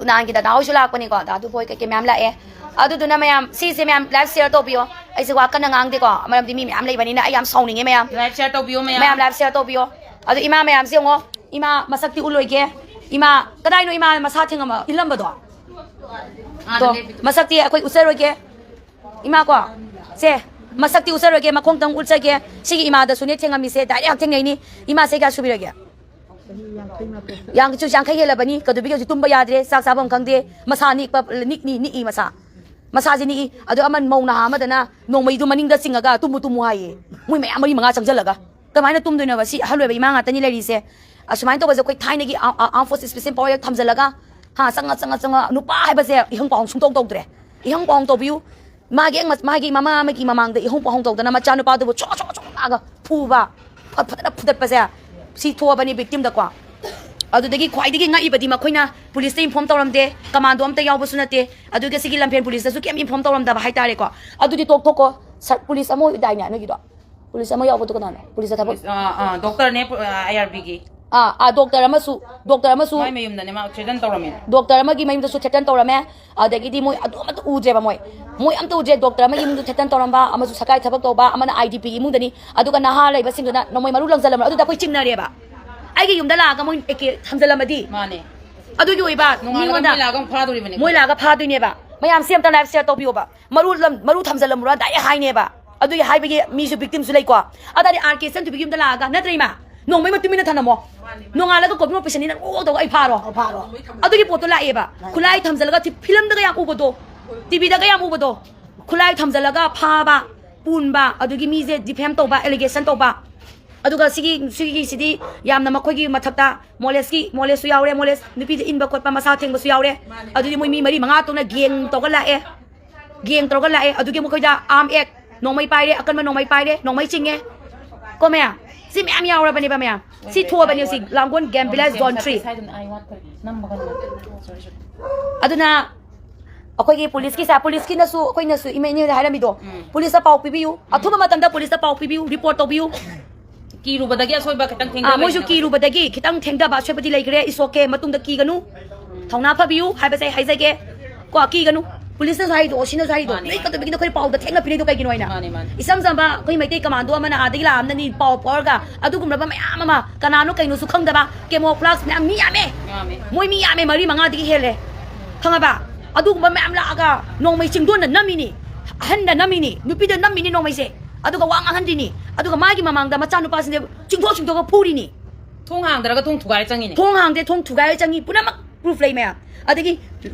ꯎꯅꯥꯟꯒꯤ ꯗꯗꯥ ꯍꯣꯏꯁꯨ ꯂꯥꯛꯄꯅꯤꯀꯣ, ꯗꯗꯥ ꯗꯨꯕꯣꯏ ꯀꯩꯀꯩ ꯃꯌꯥꯝ ꯂꯥꯛꯑꯦ꯫ ꯑꯗꯨꯗꯨꯅ ꯃꯌꯥꯝ ꯁꯤꯁꯦ ꯃꯌꯥꯝ ꯂꯥꯏꯐ ꯁꯤꯌꯔ ꯇꯧꯕꯤꯌꯣ꯫ ꯑꯩꯁꯦ ꯋꯥ ꯀꯟꯅ ꯉꯥꯡꯗꯦꯀꯣ, ꯃꯔꯝꯗꯤ ꯃꯤ ꯃꯌꯥꯝ ꯂꯩꯕꯅꯤꯅ ꯑꯩ ꯌꯥꯝ ꯁꯥꯎꯅꯤꯡꯉꯦ ꯃꯌꯥꯝ꯫ ꯂꯥꯏꯐ ꯁꯤꯌꯔ ꯇꯧꯕꯤꯌꯣ ꯃꯌꯥꯝ꯫ ꯃꯌꯥꯝ ꯂꯥꯏꯐ ꯁꯤꯌꯔ ꯇꯧꯕꯤꯌꯣ꯫ ꯑꯗꯣ ꯏꯃꯥ ꯃꯌꯥꯝꯁꯦ ꯌꯦꯡꯉꯣ, ꯏꯃꯥ ꯃꯁꯛꯇꯤ ꯎꯠꯂꯣꯏꯒꯦ꯫ ꯏꯃꯥ ꯀꯗꯥꯏꯅꯣ ꯏꯃꯥ ꯃꯁꯥ ꯊꯦꯡꯉꯝꯃ ꯏꯜꯂꯝꯕꯗꯣ? ꯑꯥꯗ ꯗꯣ, ꯂꯦꯞꯄꯤꯗꯣ꯫ ꯃꯁꯛꯇꯤ ꯑꯩꯈꯣꯏ ꯎꯠꯆꯔꯣꯏꯒꯦ꯫ ꯏꯃꯥ ꯀꯣ, ꯁꯦ, ꯃꯁꯛꯇꯤ ꯎꯠꯆꯔꯣꯏꯒꯦ, ꯃꯈꯣꯡꯇꯪ ꯎꯠꯆꯒꯦ꯫ ꯁꯤꯒꯤ ꯏꯃꯥꯗꯁꯨꯅꯦ ꯊꯦꯡꯉꯝꯃꯤꯁꯦ, ꯗꯥꯏꯔꯦꯛ ꯊꯦꯡꯅꯩꯅꯤ꯫ ꯏꯃꯥꯁꯦ ꯀꯌꯥ ꯁꯨꯕꯤꯔꯒꯦ? ꯌꯥꯡ-, ꯆꯨ-, ꯌꯥꯡꯈꯩ ꯍꯦꯜꯂꯕꯅꯤ꯫ ꯀꯗꯨꯕꯤꯒꯤ ꯍꯧꯖꯤꯛ ꯇꯨꯝꯕ ꯌꯥꯗ꯭ꯔꯦ, ꯆꯥꯛ ꯆꯥꯐꯝ ꯈꯪꯗꯦ꯫ ꯃꯁꯥ ꯅꯤꯛꯄ, ꯅꯤꯛꯅꯤ, ꯅꯤꯛꯏ ꯃꯁꯥ꯫ ꯃꯁꯥꯁꯦ ꯅꯤꯛꯏ꯫ ꯑꯗꯣ ꯑꯃ ꯃꯧ ꯅꯍꯥ ꯑꯃꯗꯅ ꯅꯣꯡꯃꯩꯗꯨ ꯃꯅꯤꯡꯗ ꯆꯤꯡꯉꯒ "ꯇꯨꯝꯃꯨ, ꯇꯨꯝꯃꯨ" ꯍꯥꯏꯌꯦ꯫ ꯃꯣꯏ ꯃꯌꯥꯝ ꯃꯔꯤ ꯃꯉꯥ ꯆꯪꯁꯤꯜꯂꯒ꯫ ꯀꯃꯥꯏꯅ ꯇꯨꯝꯗꯣꯏꯅꯣꯕ? ꯁꯤ ꯑꯍꯜ ꯑꯣꯏꯕ ꯏꯃꯥ ꯉꯥꯛꯇꯅꯤ ꯂꯩꯔꯤꯁꯦ꯫ ꯑꯁꯨꯃꯥꯏꯅ ꯇꯧꯕꯁꯦ ꯑꯩꯈꯣꯏ ꯊꯥꯏꯅꯒꯤ ꯑꯥ, ꯑꯥ, armed forces special power ꯊꯝꯖꯤꯜꯂꯒ, ꯍꯥ, ꯆꯪꯉ, ꯆꯪꯉ, ꯆꯪꯉ, ꯅꯨꯄꯥ ꯍꯥꯏꯕꯁꯦ ꯏꯍꯪ ꯄꯥꯎꯍꯪ ꯁꯨꯡꯇꯧ ꯇꯧꯗ꯭ꯔꯦ꯫ ꯏꯍꯪ ꯄꯥꯎꯍꯪ ꯇꯧꯕꯤꯌꯨ꯫ ꯃꯥꯒꯤ ꯍꯦꯛ ꯃ-, ꯃꯥꯒꯤ ꯃꯃꯥ ꯑꯃꯒꯤ ꯃꯃꯥꯡꯗ ꯏꯍꯧ ꯄꯥꯎꯍꯧ ꯇꯧꯗꯅ ꯃꯆꯥꯅꯨꯄꯥꯗꯨꯕꯨ ꯆꯣ ꯆꯣ ꯆꯣ ꯂꯥꯛꯑꯒ ꯐꯨꯕ, ꯐ-, ꯐꯖꯅ ꯐꯨꯗꯠꯄꯁꯦ ꯁꯤ ꯊꯣꯛꯑꯕꯅꯤ victimꯗꯀꯣ꯫ ꯑꯗꯨꯗꯒꯤ ꯈ꯭ꯋꯥꯏꯗꯒꯤ ꯉꯛꯏꯕꯗꯤ ꯃꯈꯣꯏꯅ ꯄꯨꯂꯤꯁꯇ ꯏꯟꯐꯣꯔꯝ ꯇꯧꯔꯝꯗꯦ, ꯀꯃꯥꯟꯗꯣ ꯑꯝꯇ ꯌꯥꯎꯕꯁꯨ ꯅꯠꯇꯦ, ꯑꯗꯨꯒ ꯁꯤꯒꯤ ꯂꯝꯐꯦꯜ ꯄꯨꯂꯤꯁꯇꯁꯨ ꯀꯩꯝ ꯏꯟꯐꯣꯔꯝ ꯇꯧꯔꯝꯗꯕ ꯍꯥꯏꯇꯥꯔꯦꯀꯣ꯫ ꯑꯗꯨꯗꯤ ꯇꯣꯛꯊꯣꯛꯀꯣ, ꯁꯔ, ꯄꯨꯂꯤꯁ ꯑꯃ ꯑꯣꯏꯗꯥꯏꯅꯦ ꯅꯣꯏꯒꯤꯗꯣ? ꯄꯨꯂꯤꯁ ꯑꯃ ꯌꯥꯎꯕꯗꯣ ꯀꯅꯥꯅꯣ? ꯄꯨꯂꯤꯁꯇ ꯊꯕꯛ ꯑꯥ, ꯑꯥ, ꯗꯣꯛꯇꯔꯅꯦ, ꯄꯨ-, ꯑꯥ, IRBꯒꯤ꯫ ꯑꯥ ꯑꯥ ꯗꯣꯛꯇꯔ ꯑꯃꯁꯨ, ꯗꯣꯛꯇꯔ ꯑꯃꯁꯨ, ꯃꯥꯏ ꯃꯌꯨꯝꯗꯅꯦ ꯃꯥ ꯊ꯭ꯔꯦꯇꯟ ꯇꯧꯔꯝꯃꯤꯅꯦ꯫ ꯗꯣꯛꯇꯔ ꯑꯃꯒꯤ ꯃꯌꯨꯝꯗꯁꯨ ꯊ꯭ꯔꯦꯇꯟ ꯇꯧꯔꯝꯃꯦ꯫ ꯑꯗꯒꯤꯗꯤ ꯃꯣꯏ ꯑꯗꯨ ꯑꯃꯠꯇ ꯎꯗ꯭ꯔꯦꯕ, ꯃꯣꯏ ꯃꯣꯏ ꯑꯝꯇ ꯎꯗ꯭ꯔꯦ꯫ ꯗꯣꯛꯇꯔ ꯑꯃꯒꯤ ꯏꯃꯨꯡꯗ ꯊ꯭ꯔꯦꯇꯟ ꯇꯧꯔꯝꯕ, ꯑꯃꯁꯨ ꯁꯔꯀꯥꯔ ꯊꯕꯛ ꯇꯧꯕ, ꯑꯃꯅ ꯑꯥꯏ ꯗꯤ ꯄꯤ ꯏꯃꯨꯡꯗꯅꯤ꯫ ꯑꯗꯨꯒ ꯅꯍꯥ ꯂꯩꯕꯁꯤꯡꯗꯨꯅ ꯅꯣꯡꯃꯩ ꯃꯔꯨ ꯂꯪꯖꯜꯂꯝꯕ, ꯑꯗꯨꯗ ꯑꯩꯈꯣꯏ ꯆꯤꯡꯅꯔꯦꯕ꯫ ꯑꯩꯒꯤ ꯌꯨꯝꯗ ꯂꯥꯛꯑꯒ ꯃꯣꯏ ꯑꯦ ꯀꯦ ꯊꯝꯖꯜꯂꯝꯃꯗꯤ ꯃꯥꯅꯦ꯫ ꯑꯗꯨꯒꯤ ꯑꯣꯏꯕ ꯅꯣꯡꯉꯥꯜꯂꯒ ꯃꯤꯉꯣꯟꯗ ꯃꯣꯏ ꯂꯥꯛꯑꯒ ꯑꯃꯨꯛ ꯐꯥꯗꯣꯔꯤꯕꯅꯦ꯫ ꯃꯣꯏ ꯂꯥꯛꯑꯒ ꯐꯥꯗꯣꯏꯅꯦꯕ꯫ ꯃꯌꯥꯝ ꯁꯤ ꯑꯝꯇ ꯂꯥꯏꯐ ꯁꯤꯌꯔ ꯇꯧꯕꯤꯌꯣꯕ꯫ ꯃꯔꯨ ꯂꯝ-, ꯃꯔꯨ ꯊꯝꯖꯜꯂꯝꯃꯨꯔꯥ ꯗꯥꯏꯔꯦꯛ ꯍꯥꯏꯅꯦꯕ꯫ ꯑꯗꯨꯒꯤ ꯍꯥꯏꯕꯒꯤ ꯃꯤꯁꯨ ꯕꯤꯛꯇꯤꯝꯁꯨ ꯂꯩꯀꯣ꯫ ꯑꯗꯨꯗꯤ ꯑꯥꯔ ꯀꯦ ꯏꯆꯟꯊꯣꯏꯕꯤꯒꯤ ꯌꯨꯝꯗ ꯂꯥꯛꯑꯒ ꯅꯠꯇ꯭ꯔ ꯏꯃꯥ? ꯅꯣꯡꯃꯩ ꯃꯇꯨꯡ ꯏꯟꯅ ꯊꯝꯂꯝꯃꯣ꯫ ꯅꯣꯡꯉꯥꯜꯂꯒ ꯀꯣꯄꯤꯡ ꯑꯣꯄꯔꯦꯁꯟꯅꯤꯅ ꯑꯣ ꯇꯧꯔꯒ ꯑꯩ ꯐꯥꯔꯣ꯫ ꯐꯥꯔꯣ꯫ ꯑꯗꯨꯒꯤ ꯄꯣꯠꯇꯣ ꯂꯥꯛꯑꯦꯕ꯫ ꯈꯨꯠꯂꯥꯏ ꯊꯝꯖꯜꯂꯒ ꯊꯤ-, ꯐꯤꯂꯝꯗꯒ ꯌꯥꯝ ꯎꯕꯗꯣ, ꯇꯤꯚꯤꯗꯒ ꯌꯥꯝ ꯎꯕꯗꯣ, ꯈꯨꯠꯂꯥꯏ ꯊꯝꯖꯜꯂꯒ ꯐꯥꯕ, ꯄꯨꯟꯕ, ꯑꯗꯨꯒꯤ ꯃꯤꯁꯦ ꯗꯤꯐꯦꯝ ꯇꯧꯕ, ꯑꯦꯂꯤꯒꯦꯁꯟ ꯇꯧꯕ꯫ ꯑꯗꯨꯒ ꯁꯤꯒꯤ, ꯁꯤꯒꯤꯁꯤꯗꯤ ꯌꯥꯝꯅ ꯃꯈꯣꯏꯒꯤ ꯃꯊꯛꯇ ꯃꯣꯂꯦꯁꯀꯤ, ꯃꯣꯂꯦꯁꯁꯨ ꯌꯥꯎꯔꯦ, ꯃꯣꯂꯦꯁ ꯅꯨꯄꯤꯗ ꯏꯟꯕ ꯈꯣꯠꯄ, ꯃꯁꯥ ꯊꯦꯡꯕꯁꯨ ꯌꯥꯎꯔꯦ꯫ ꯑꯗꯨꯗꯤ ꯃꯣꯏ ꯃꯤ ꯃꯔꯤ ꯃꯉꯥ ꯇꯧꯅ ꯒꯦꯡ ꯇꯧꯔꯒ ꯂꯥꯛꯑꯦ꯫ ꯒꯦꯡ ꯇꯧꯔꯒ ꯂꯥꯛꯑꯦ꯫ ꯑꯗꯨꯒꯤ ꯃꯈꯣꯏꯗ ꯑꯥꯔꯝ ꯑꯦꯛ, ꯅꯣꯡꯃꯩ ꯄꯥꯏꯔꯦ, ꯑꯀꯟꯕ ꯅꯣꯡꯃꯩ ꯄꯥꯏꯔꯦ, ꯅꯣꯡꯃꯩ ꯆꯤꯡꯉꯦ꯫ ꯀꯣ ꯃꯌꯥꯝ? ꯁꯤ ꯃꯌꯥꯝ ꯌꯥꯎꯔꯕꯅꯦꯕ ꯃꯌꯥꯝ꯫ ꯁꯤ ꯊꯣꯛꯑꯕꯅꯦ ꯍꯧꯖꯤꯛ ꯂꯥꯡꯒꯣꯜ ꯒꯦꯝ ꯚꯤꯂꯦꯖ ꯖꯣꯟ ꯊ꯭ꯔꯤ꯫ ꯑꯗꯨꯅ ꯑꯩꯈꯣꯏꯒꯤ ꯄꯨꯂꯤꯁꯀꯤ ꯁꯥ-, ꯄꯨꯂꯤꯁꯀꯤꯅꯁꯨ ꯑꯩꯈꯣꯏꯅꯁꯨ ꯏꯃꯥ ꯏꯅꯦꯗ ꯍꯥꯏꯔꯝꯃꯤꯗꯣ, ꯄꯨꯂꯤꯁꯇ ꯄꯥꯎ ꯄꯤꯕꯤꯌꯨ, ꯑꯊꯨꯕ ꯃꯇꯝꯗ ꯄꯨꯂꯤꯁꯇ ꯄꯥꯎ ꯄꯤꯕꯤꯌꯨ, ꯔꯤꯄꯣꯔꯠ ꯇꯧꯕꯤꯌꯨ꯫ ꯀꯤꯔꯨꯕꯗꯒꯤ ꯑꯁꯣꯏꯕ ꯈꯤꯇꯪ ꯑꯥ, ꯊꯦꯡꯊꯕ ꯃꯣꯏꯁꯨ ꯌꯥꯏ꯫ ꯀꯤꯔꯨꯕꯗꯒꯤ ꯈꯤꯇꯪ ꯊꯦꯡꯊꯕ ꯑꯁꯣꯏꯕꯗꯤ ꯂꯩꯈ꯭ꯔꯦ꯫ ꯏꯁꯣꯛꯀꯦ, ꯃꯇꯨꯡꯗ ꯀꯤꯒꯅꯨ, ꯊꯧꯅꯥ ꯐꯕꯤꯌꯨ ꯍꯥꯏꯕꯁꯦ ꯑꯩ ꯍꯥꯏꯖꯒꯦ꯫ ꯀꯣ, ꯀꯤꯒꯅꯨ꯫ ꯄꯨꯂꯤꯁꯅꯁꯨ ꯍꯥꯏꯗꯣ, ꯑꯣ, ꯁꯤꯅꯁꯨ ꯍꯥꯏꯗꯣ, ꯃꯥꯅꯦ, ꯅꯣꯏ ꯃꯥꯅꯦ꯫ ꯀꯠꯇꯕꯤꯒꯤꯗ ꯑꯩꯈꯣꯏ ꯄꯥꯎꯗ ꯊꯦꯡꯅ ꯄꯤꯔꯤꯗꯣ ꯀꯩꯒꯤꯅꯣ ꯍꯥꯏꯅ? ꯃꯥꯅꯦ, ꯃꯥꯅꯦ꯫ ꯏꯆꯝ ꯆꯝꯕ ꯑꯩꯈꯣꯏ ꯃꯩꯇꯩ ꯀꯃꯥꯟꯗꯣ ꯑꯃꯅ ꯑꯥꯗꯒꯤ ꯂꯥꯛꯑꯝꯅꯅꯤ ꯄꯥꯎ ꯐꯥꯎꯔꯒ ꯑꯗꯨꯒꯨꯝꯂꯕ ꯃꯌꯥꯝ ꯑꯃ ꯀꯅꯥꯅꯣ ꯀꯩꯅꯣꯁꯨ ꯈꯪꯗꯕ ꯀꯦꯃꯣ ꯐ꯭ꯂꯥꯛꯁ ꯃꯌꯥꯝ ꯃꯤ ꯌꯥꯝꯃꯦ꯫ ꯌꯥꯝꯃꯦ꯫ ꯃꯣꯏ ꯃꯤ ꯌꯥꯝꯃꯦ, ꯃꯔꯤ ꯃꯉꯥꯗꯒꯤ ꯍꯦꯜꯂꯦ꯫ ꯈꯪꯉꯕ? ꯑꯗꯨꯒꯨꯝꯕ ꯃꯌꯥꯝ ꯂꯥꯛꯑꯒ ꯅꯣꯡꯃꯩ ꯆꯤꯡꯗꯣꯟꯗ ꯅꯝꯃꯤꯅꯤ, ꯑꯍꯟꯗ ꯅꯝꯃꯤꯅꯤ, ꯅꯨꯄꯤꯗ ꯅꯝꯃꯤꯅꯤ ꯅꯣꯡꯃꯩꯁꯦ꯫ ꯑꯗꯨꯒ ꯋꯥ ꯉꯥꯡꯍꯟꯗ꯭ꯔꯤꯅꯤ꯫ ꯑꯗꯨꯒ ꯃꯥꯒꯤ ꯃꯃꯥꯡꯗ ꯃꯆꯥꯅꯨꯄꯥꯁꯤꯡꯁꯦ ꯆꯤꯡꯊꯣꯛ ꯆꯤꯡꯊꯣꯛꯑꯒ ꯐꯨꯔꯤꯅꯤ꯫ ꯊꯣꯡ ꯍꯥꯡꯗ꯭ꯔꯒ ꯊꯣꯡ ꯊꯨꯒꯥꯏꯔ ꯆꯪꯉꯤꯅꯦ꯫ ꯊꯣꯡ ꯍꯥꯡꯗꯦ, ꯊꯣꯡ ꯊꯨꯒꯥꯏꯔ ꯆꯪꯉꯤ꯫ ꯄꯨꯝꯅꯃꯛ ꯄ꯭ꯔꯨꯐ ꯂꯩ ꯃꯌꯥꯝ꯫ ꯑꯗꯒꯤ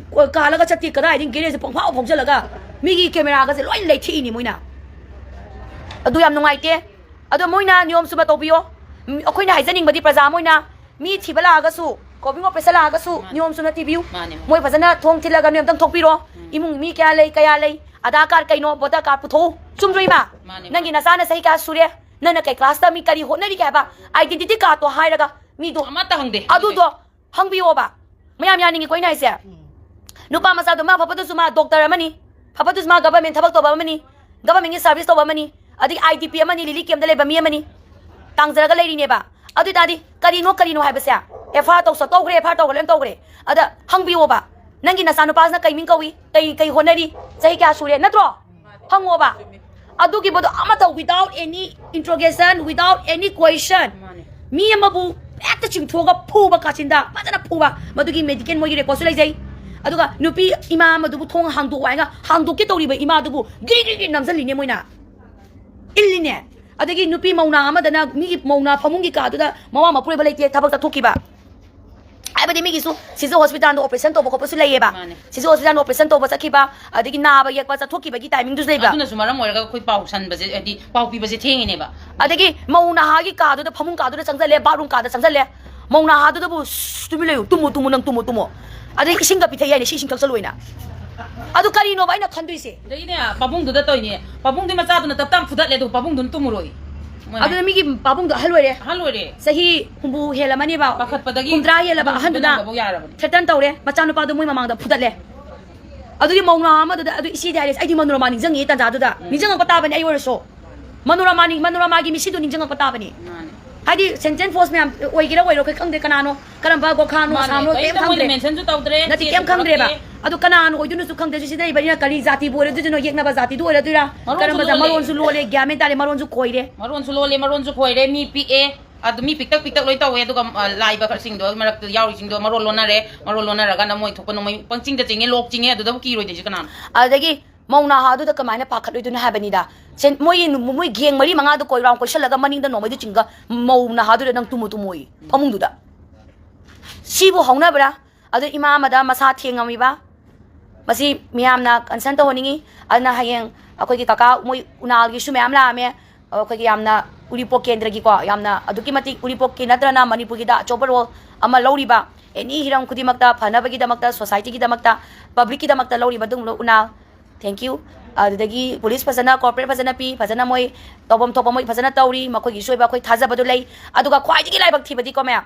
ꯀꯥꯜꯂꯒ ꯆꯠꯇꯦ, ꯀꯗꯥꯏꯗꯒꯤ ꯒꯦꯔꯦꯖꯁꯦ ꯄꯪꯐꯥꯎ ꯐꯥꯎꯖꯜꯂꯒ ꯃꯤꯒꯤ ꯀꯦꯃꯦꯔꯥꯒꯁꯦ ꯂꯣꯏ ꯂꯩꯊꯦꯛꯏꯅꯤ ꯃꯣꯏꯅ꯫ ꯑꯗꯨ ꯌꯥꯝ ꯅꯨꯡꯉꯥꯏꯇꯦ꯫ ꯑꯗꯣ ꯃꯣꯏꯅ ꯅꯤꯌꯣꯝ ꯆꯨꯝꯅ ꯇꯧꯕꯤꯌꯣ꯫ ꯎꯝ, ꯑꯩꯈꯣꯏꯅ ꯍꯥꯏꯖꯅꯤꯡꯕꯗꯤ ꯄ꯭ꯔꯖꯥ ꯑꯃ ꯑꯣꯏꯅ ꯃꯤ ꯊꯤꯕ ꯂꯥꯛꯑꯒꯁꯨ, ꯀꯣꯄꯤꯡ ꯑꯣꯄꯔꯦꯁꯟ ꯂꯥꯛꯑꯒꯁꯨ ꯃꯥꯅꯦ꯫ ꯅꯤꯌꯣꯝ ꯆꯨꯝꯅ ꯊꯤꯕꯤꯌꯨ꯫ ꯃꯥꯅꯦ, ꯃꯥꯅꯦ꯫ ꯃꯣꯏ ꯐꯖꯅ ꯊꯣꯡ ꯊꯤꯜꯂꯒ ꯅꯣꯏ ꯑꯝꯇꯪ ꯊꯣꯛꯄꯤꯔꯣ꯫ ꯏꯃꯨꯡ ꯃꯤ ꯀꯌꯥ ꯂꯩ, ꯀꯌꯥ ꯂꯩ, ꯑꯙꯥꯔ ꯀꯥꯔꯗ ꯀꯩꯅꯣ, ꯚꯣꯇꯔ ꯀꯥꯔꯗ ꯄꯨꯊꯣꯛꯎ꯫ ꯆꯨꯝꯗ꯭ꯔꯣ ꯏꯃꯥ? ꯃꯥꯅꯦ, ꯅꯪꯒꯤ ꯅꯆꯥ ꯅꯁꯩ ꯀꯌꯥ ꯁꯨꯔꯦ? ꯅꯪꯅ ꯀꯩ ꯀ꯭ꯂꯥꯁ ꯇꯝꯃꯤ? ꯀꯔꯤ ꯍꯣꯠꯅꯔꯤꯒꯦ ꯍꯥꯏꯕ ꯑꯥꯏꯗꯦꯟꯇꯤꯇꯤ ꯀꯥꯔꯗꯇꯣ ꯍꯥꯏꯔꯒ ꯃꯤꯗꯣ ꯑꯃꯠꯇ ꯍꯪꯗꯦ꯫ ꯑꯗꯨꯗꯣ ꯍꯪꯕꯤꯌꯣꯕ꯫ ꯃꯌꯥꯝ ꯌꯥꯅꯤꯡꯉꯤꯀꯣ ꯑꯩꯅ ꯍꯥꯏꯁꯦ? ꯅꯨꯄꯥ ꯃꯆꯥꯗꯣ ꯃꯥ ꯐꯕꯗꯨꯁꯨ ꯃꯥ ꯗꯣꯛꯇꯔ ꯑꯃꯅꯤ, ꯐꯕꯗꯨꯁꯨ ꯃꯥ ꯒꯚꯔꯟꯃꯦꯟ ꯊꯕꯛ ꯇꯧꯕ ꯑꯃꯅꯤ, ꯒꯚꯔꯟꯃꯦꯟꯒꯤ ꯁꯥꯔꯚꯤꯁ ꯇꯧꯕ ꯑꯃꯅꯤ, ꯑꯗꯒꯤ ꯑꯥꯏ ꯗꯤ ꯄꯤ ꯑꯃꯅꯤ, ꯔꯤꯂꯤꯐ ꯀꯦꯝꯞꯇ ꯂꯩꯕ ꯃꯤ ꯑꯃꯅꯤ, ꯇꯥꯡꯖꯔꯒ ꯂꯩꯔꯤꯅꯦꯕ꯫ ꯑꯗꯨ ꯑꯣꯏꯇꯥꯔꯗꯤ ꯀꯔꯤꯅꯣ ꯀꯔꯤꯅꯣ ꯍꯥꯏꯕꯁꯦ, ꯑꯦꯐ ꯑꯥꯏ ꯑꯥꯔ ꯇꯧꯁ ꯇꯧꯈ꯭ꯔꯦ, ꯑꯦꯐ ꯑꯥꯏ ꯑꯥꯔ ꯇꯧꯈ꯭ꯔꯦ, ꯂꯣꯏꯅ ꯇꯧꯈ꯭ꯔꯦ꯫ ꯑꯗ ꯍꯪꯕꯤꯌꯣꯕ, ꯅꯪꯒꯤ ꯅꯆꯥꯅꯨꯄꯥꯁꯤꯅ ꯀꯩ ꯃꯤꯡ ꯀꯧꯏ, ꯀꯩ ꯀꯩ ꯍꯣꯠꯅꯔꯤ, ꯆꯍꯤ ꯀꯌꯥ ꯁꯨꯔꯦ, ꯅꯠꯇ꯭ꯔꯣ? ꯍꯪꯉꯣꯕ꯫ ꯑꯗꯨꯒꯤꯕꯗꯣ ꯑꯃꯠꯇ without any interrogation, without any question, ꯃꯥꯅꯦ꯫ ꯃꯤ ꯑꯃꯕꯨ ꯍꯦꯛꯇ ꯆꯤꯡꯊꯣꯛꯑꯒ ꯐꯨꯕ, ꯀꯥꯆꯤꯟꯗ ꯐꯖꯅ ꯐꯨꯕ, ꯃꯗꯨꯒꯤ ꯃꯦꯗꯤꯀꯦꯜ ꯃꯣꯏꯒꯤ ꯔꯦꯀꯣꯔꯠꯁꯨ ꯂꯩꯖꯩ꯫ ꯑꯗꯨꯒ ꯅꯨꯄꯤ ꯏꯃꯥ ꯑꯃꯗꯨꯕꯨ ꯊꯣꯡ ꯍꯥꯡꯗꯣꯛꯑꯣ ꯍꯥꯏꯅ ꯍꯥꯡꯗꯣꯛꯀꯦ ꯇꯧꯔꯤꯕ ꯏꯃꯥꯗꯨꯕꯨ ꯒ꯭ꯔꯤ ꯒ꯭ꯔꯤ ꯒ꯭ꯔꯤ ꯅꯝꯁꯤꯜꯂꯤꯅꯦ ꯃꯣꯏꯅ꯫ ꯏꯜꯂꯤꯅꯦ꯫ ꯑꯗꯒꯤ ꯅꯨꯄꯤ ꯃꯧꯅꯥ ꯑꯃꯗꯅ ꯃꯤꯒꯤ ꯃꯧꯅꯥ ꯐꯃꯨꯡꯒꯤ ꯀꯥꯗꯨꯗ ꯃꯋꯥ ꯃꯄꯨꯔꯣꯏꯕ ꯂꯩꯇꯦ, ꯊꯕꯛ ꯆꯠꯊꯣꯛꯈꯤꯕ꯫ ꯍꯥꯏꯕꯗꯤ ꯃꯤꯒꯤꯁꯨ ꯁꯤꯖ ꯍꯣꯁꯄꯤꯇꯥꯜꯗ ꯑꯣꯄꯔꯦꯁꯟ ꯇꯧꯕ ꯈꯣꯠꯄꯁꯨ ꯂꯩꯌꯦꯕ꯫ ꯃꯥꯅꯦ꯫ ꯁꯤꯖ ꯍꯣꯁꯄꯤꯇꯥꯜꯗ ꯑꯣꯄꯔꯦꯁꯟ ꯇꯧꯕ ꯆꯠꯈꯤꯕ, ꯑꯗꯒꯤ ꯅꯥꯕ ꯌꯦꯛꯄ ꯆꯠꯊꯣꯛꯈꯤꯕꯒꯤ ꯇꯥꯏꯃꯤꯡꯗꯨꯁꯨ ꯂꯩꯕ꯫ ꯑꯗꯨꯅꯁꯨ ꯃꯔꯝ ꯑꯣꯏꯔꯒ ꯑꯩꯈꯣꯏ ꯄꯥꯎ ꯁꯟꯕꯁꯦ, ꯍꯥꯏꯗꯤ ꯄꯥꯎ ꯄꯤꯕꯁꯦ ꯊꯦꯡꯉꯤꯅꯦꯕ꯫ ꯑꯗꯒꯤ ꯃꯧ ꯅꯍꯥꯒꯤ ꯀꯥꯗꯨꯗ, ꯐꯃꯨꯡ ꯀꯥꯗꯨꯗ ꯆꯪꯁꯜꯂꯦ, ꯕꯥꯠꯔꯨꯝ ꯀꯥꯗ ꯆꯪꯁꯜꯂꯦ꯫ ꯃꯧ ꯅꯍꯥꯗꯨꯗꯕꯨ "ꯁꯁ, ꯇꯨꯃꯤꯟ ꯂꯩꯌꯨ, ꯇꯨꯝꯃꯨ, ꯇꯨꯝꯃꯨ, ꯅꯪ ꯇꯨꯝꯃꯨ, ꯇꯨꯝꯃꯨ"꯫ ꯑꯗꯩ ꯏꯁꯤꯡꯒ ꯄꯤꯊꯛ ꯌꯥꯏꯅꯦ, "ꯁꯤ ꯏꯁꯤꯡ ꯊꯛꯆꯜꯂꯨ" ꯍꯥꯏꯅ꯫ ꯑꯗꯨ ꯀꯔꯤꯅꯣꯕ ꯑꯩꯅ ꯈꯟꯗꯣꯏꯁꯦ? ꯑꯗꯩꯅꯦ, ꯄꯥꯕꯨꯡꯗꯨꯗ ꯇꯧꯔꯤꯅꯦ꯫ ꯄꯥꯕꯨꯡꯗꯤ ꯃꯆꯥꯗꯨꯅ ꯇꯞ ꯇꯥꯅ ꯐꯨꯗꯠꯂꯦ, ꯑꯗꯨ ꯄꯥꯕꯨꯡꯗꯨꯅ ꯇꯨꯝꯃꯨꯔꯣꯏ꯫ ꯃꯣꯏꯅ꯫ ꯑꯗꯨꯅ ꯃꯤꯒꯤ ꯄꯥꯕꯨꯡꯗꯣ ꯑꯍꯜ ꯑꯣꯏꯔꯦ꯫ ꯑꯍꯜ ꯑꯣꯏꯔꯦ꯫ ꯆꯍꯤ ꯍꯨꯝꯐꯨ ꯍꯦꯜꯂꯝꯃꯅꯦꯕ꯫ ꯄꯥꯈꯠꯄꯗꯒꯤ ꯍꯨꯝꯗ꯭ꯔꯥ ꯍꯦꯜꯂꯕ ꯑꯗꯨꯝ ꯑꯍꯟꯗꯨꯅ ꯐꯨꯗꯠꯂꯝꯕꯐꯥꯎ ꯌꯥꯔꯕꯅꯤ꯫ ꯊ꯭ꯔꯦꯇꯟ ꯇꯧꯔꯦ, ꯃꯆꯥꯅꯨꯄꯥꯗꯣ ꯃꯣꯏ ꯃꯃꯥꯡꯗ ꯐꯨꯗꯠꯂꯦ꯫ ꯑꯗꯨꯗꯤ ꯃꯧꯅꯥ ꯑꯃꯗꯨꯗ, ꯑꯗꯨ ꯏꯆꯦꯗꯤ ꯍꯥꯏꯔꯦ, ꯑꯩꯗꯤ ꯃꯅꯣꯔꯃꯥ ꯅꯤꯡꯁꯤꯡꯉꯤ ꯇꯥꯟꯖꯥꯗꯨꯗ꯫ ꯎꯝ꯫ ꯅꯤꯡꯁꯤꯡꯉꯛꯄ ꯇꯥꯕꯅꯤ ꯑꯩ ꯑꯣꯏꯔꯁꯨ꯫ ꯃꯅꯣꯔꯃꯥ ꯅꯤꯡ-, ꯃꯅꯣꯔꯃꯥꯒꯤ ꯃꯤꯁꯤꯗꯣ ꯅꯤꯡꯁꯤꯡꯉꯛꯄ ꯇꯥꯕꯅꯤ꯫ ꯃꯥꯅꯦ꯫ ꯍꯥꯏꯗꯤ ꯁꯦꯟꯇ꯭ꯔꯦꯜ ꯐꯣꯔꯁ ꯃꯌꯥꯝ ꯑꯣꯏꯒꯦꯔꯥ ꯑꯣꯏꯔꯣ, ꯑꯩꯈꯣꯏ ꯈꯪꯗꯦ ꯀꯅꯥꯅꯣ, ꯀꯔꯝꯕ ꯒꯣꯈꯥꯅꯣ, ꯃꯥꯅꯦ, ꯑꯁꯥꯝꯅꯣ, ꯀꯩꯝ ꯀꯩꯝꯇ ꯃꯣꯏꯅ ꯈꯪꯗ꯭ꯔꯦ꯫ ꯃꯦꯟꯁꯟꯁꯨ ꯇꯧꯗ꯭ꯔꯦ, ꯅꯠꯇꯦ, ꯆꯦꯁꯨ ꯀꯩꯝ ꯈꯪꯗ꯭ꯔꯦꯕ꯫ ꯄꯨꯔꯛꯇꯦ꯫ ꯑꯗꯨ ꯀꯅꯥꯅ ꯑꯣꯏꯗꯣꯏꯅꯣꯁꯨ ꯈꯪꯗ꯭ꯔꯦ, ꯁꯤ ꯁꯤꯖꯤꯟꯅꯔꯤꯕꯅꯤꯅ ꯀꯔꯤ ꯖꯥꯇꯤꯕꯨ ꯑꯣꯏꯔꯗꯣꯏꯅꯣ, ꯌꯦꯛꯅꯕ ꯖꯥꯇꯤꯗꯨ ꯑꯣꯏꯔꯗꯣꯏꯔꯥ? ꯃꯔꯣꯟꯁꯨ ꯀꯔꯝꯕ ꯖꯥ-, ꯂꯣꯜꯂꯦ꯫ ꯃꯔꯣꯟꯁꯨ ꯂꯣꯜꯂꯦ, ꯒ꯭ꯌꯥꯟ ꯃꯦꯟ ꯇꯥꯗꯦ, ꯃꯔꯣꯟꯁꯨ ꯈꯣꯏꯔꯦ꯫ ꯃꯔꯣꯟꯁꯨ ꯂꯣꯜꯂꯦ, ꯃꯔꯣꯟꯁꯨ ꯈꯣꯏꯔꯦ, ꯃꯤ ꯄꯤꯛꯑꯦ꯫ ꯑꯗꯨ ꯃꯤ ꯄꯤꯛꯇꯛ ꯄꯤꯛꯇꯛ ꯂꯣꯏ ꯇꯧꯋꯦ, ꯑꯗꯨꯒ, ꯑ, ꯂꯥꯏꯕ ꯈꯔꯁꯤꯡꯗꯣ, ꯃꯔꯛꯇ ꯌꯥꯎꯔꯤꯁꯤꯡꯗꯣ ꯃꯔꯣꯟ ꯂꯣꯟꯅꯔꯦ, ꯃꯔꯣꯟ ꯂꯣꯟꯅꯔꯒꯅ ꯃꯣꯏ ꯊꯣꯛꯄ ꯅꯣꯡꯃꯩ ꯄꯪꯆꯤꯡꯗ ꯆꯤꯡꯉꯦ, ꯂꯣꯛ ꯆꯤꯡꯉꯦ, ꯑꯗꯨꯗꯕꯨ ꯀꯤꯔꯣꯏꯗꯣꯏꯁꯦ ꯀꯅꯥꯅꯣ? ꯑꯗꯒꯤ ꯃꯧ ꯅꯍꯥꯗꯨꯗ ꯀꯃꯥꯏꯅ ꯄꯥꯈꯠꯂꯣꯏꯗꯣꯏꯅꯣ ꯍꯥꯏꯕꯅꯤꯗ꯫ ꯁꯦꯟ-, ꯃꯣꯏ ꯅꯨ-, ꯃꯣꯏ ꯒꯦꯡ ꯃꯔꯤ ꯃꯉꯥꯗꯣ ꯀꯣꯏ ꯔꯥꯎꯟ ꯀꯣꯏꯁꯜꯂꯒ ꯃꯅꯤꯡꯗ ꯅꯣꯡꯃꯩꯗꯨ ꯆꯤꯡꯒ ꯃꯧ ꯅꯍꯥꯗꯨꯗ ꯅꯪ ꯇꯨꯝꯃꯨ ꯇꯨꯝꯃꯨꯏ ꯐꯃꯨꯡꯗꯨꯗ꯫ ꯁꯤꯕꯨ ꯍꯧꯅꯕ꯭ꯔꯥ? ꯑꯗꯨ ꯏꯃꯥ ꯑꯃꯗ ꯃꯁꯥ ꯊꯦꯡꯉꯝꯃꯤꯕ, ꯃꯁꯤ ꯃꯤꯌꯥꯝꯅ ꯀꯟꯁꯔꯟ ꯇꯧꯍꯟꯅꯤꯡꯉꯤ꯫ ꯑꯗꯨꯅ ꯍꯌꯦꯡ ꯑꯩꯈꯣꯏꯒꯤ ꯀꯀꯥ ꯃꯣꯏ ꯎꯅꯥꯜꯒꯤꯁꯨ ꯃꯌꯥꯝ ꯂꯥꯛꯑꯝꯃꯦ, ꯑꯩꯈꯣꯏꯒꯤ ꯌꯥꯝꯅ ꯎꯔꯤꯄꯣꯛ ꯀꯦꯟꯗ꯭ꯔꯒꯤꯀꯣ, ꯌꯥꯝꯅ ꯑꯗꯨꯛꯀꯤ ꯃꯇꯤꯛ ꯎꯔꯤꯄꯣꯛꯀꯤ ꯅꯠꯇ꯭ꯔꯅ ꯃꯅꯤꯄꯨꯔꯒꯤꯗ ꯑꯆꯧꯕ ꯔꯣꯜ ꯑꯃ ꯂꯧꯔꯤꯕ, ꯑꯦꯅꯤ ꯍꯤꯔꯝ ꯈꯨꯗꯤꯡꯃꯛꯇ, ꯐꯅꯕꯒꯤꯗꯃꯛꯇ, ꯁꯣꯁꯥꯏꯇꯤꯒꯤꯗꯃꯛꯇ, ꯄꯕ꯭ꯂꯤꯛꯀꯤꯗꯃꯛꯇ ꯂꯧꯔꯤꯕ ꯑꯗꯨꯒꯨꯝꯂꯕ ꯎꯅꯥꯜ, thank you꯫ ꯑꯗꯨꯗꯒꯤ ꯄꯨꯂꯤꯁ ꯐꯖꯅ ꯀꯣꯑꯣꯄꯔꯦꯠ ꯐꯖꯅ ꯄꯤ, ꯐꯖꯅ ꯃꯣꯏ ꯇꯧꯐꯝ ꯊꯣꯛꯄ ꯃꯣꯏ ꯐꯖꯅ ꯇꯧꯔꯤ, ꯃꯈꯣꯏꯒꯤꯁꯨ ꯑꯣꯏꯕ ꯑꯩꯈꯣꯏ ꯊꯥꯖꯕꯗꯨ ꯂꯩ꯫ ꯑꯗꯨꯒ ꯈ꯭ꯋꯥꯏꯗꯒꯤ ꯂꯥꯏꯕꯛ ꯊꯤꯕꯗꯤꯀꯣ ꯃꯌꯥꯝ,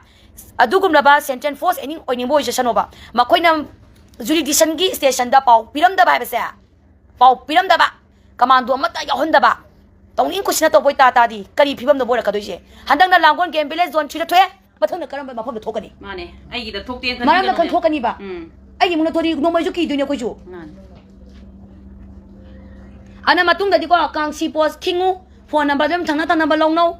ꯑꯗꯨꯒꯨꯝꯂꯕ ꯁꯦꯟꯇ꯭ꯔꯦꯜ ꯐꯣꯔꯁ ꯑꯦꯅꯤ ꯑꯣꯏꯅꯤꯡꯕ ꯑꯣꯏꯖꯁꯅꯣꯕ, ꯃꯈꯣꯏꯅ ꯖꯨꯔꯤꯗꯤꯁꯟꯒꯤ ꯁ꯭ꯇꯦꯁꯟꯗ ꯄꯥꯎ ꯄꯤꯔꯝꯗꯕ ꯍꯥꯏꯕꯁꯦ, ꯄꯥꯎ ꯄꯤꯔꯝꯗꯕ, ꯀꯃꯥꯟꯗꯣ ꯑꯃꯠꯇ ꯌꯥꯎꯍꯟꯗꯕ, ꯇꯧꯅꯤꯡ ꯀꯨꯁꯤꯅ ꯇꯧꯕ ꯑꯣꯏ ꯇꯥ ꯇꯥꯔꯗꯤ ꯀꯔꯤ ꯐꯤꯕꯝꯗ ꯑꯣꯏꯔꯛꯀꯗꯣꯏꯁꯦ? ꯍꯟꯗꯛꯅ ꯂꯥꯡꯒꯣꯜ ꯒꯦꯝ ꯚꯤꯂꯦꯖ ꯖꯣꯟ ꯊ꯭ꯔꯤꯗ ꯊꯣꯛꯑꯦ, ꯃꯊꯪꯗ ꯀꯔꯝꯕ ꯃꯐꯝꯗ ꯊꯣꯛꯀꯅꯤ? ꯃꯥꯅꯦ, ꯑꯩꯒꯤꯗ ꯊꯣꯛꯇꯦꯅ ꯃꯔꯝꯅ ꯈꯟꯕꯤꯒꯅꯨꯅꯦ꯫ ꯈꯟꯊꯣꯛꯀꯅꯤꯕ꯫ ꯎꯝ꯫ ꯑꯩꯒꯤ ꯃꯨꯛꯅ ꯊꯣꯛꯑꯗꯤ ꯅꯣꯡꯃꯩꯁꯨ ꯀꯤꯗꯣꯏꯅꯦ ꯑꯩꯈꯣꯏꯁꯨ꯫ ꯃꯥꯅꯦ꯫ ꯑꯅ ꯃꯇꯨꯡꯗꯗꯤꯀꯣ, ꯀꯥꯡꯁꯤ ꯄꯣꯁ ꯈꯤꯡꯉꯨ, ꯐꯣꯟ ꯅꯝꯕꯔ ꯑꯗꯨꯝ ꯊꯪꯅ ꯊꯪꯅꯕ ꯂꯧꯅꯧ꯫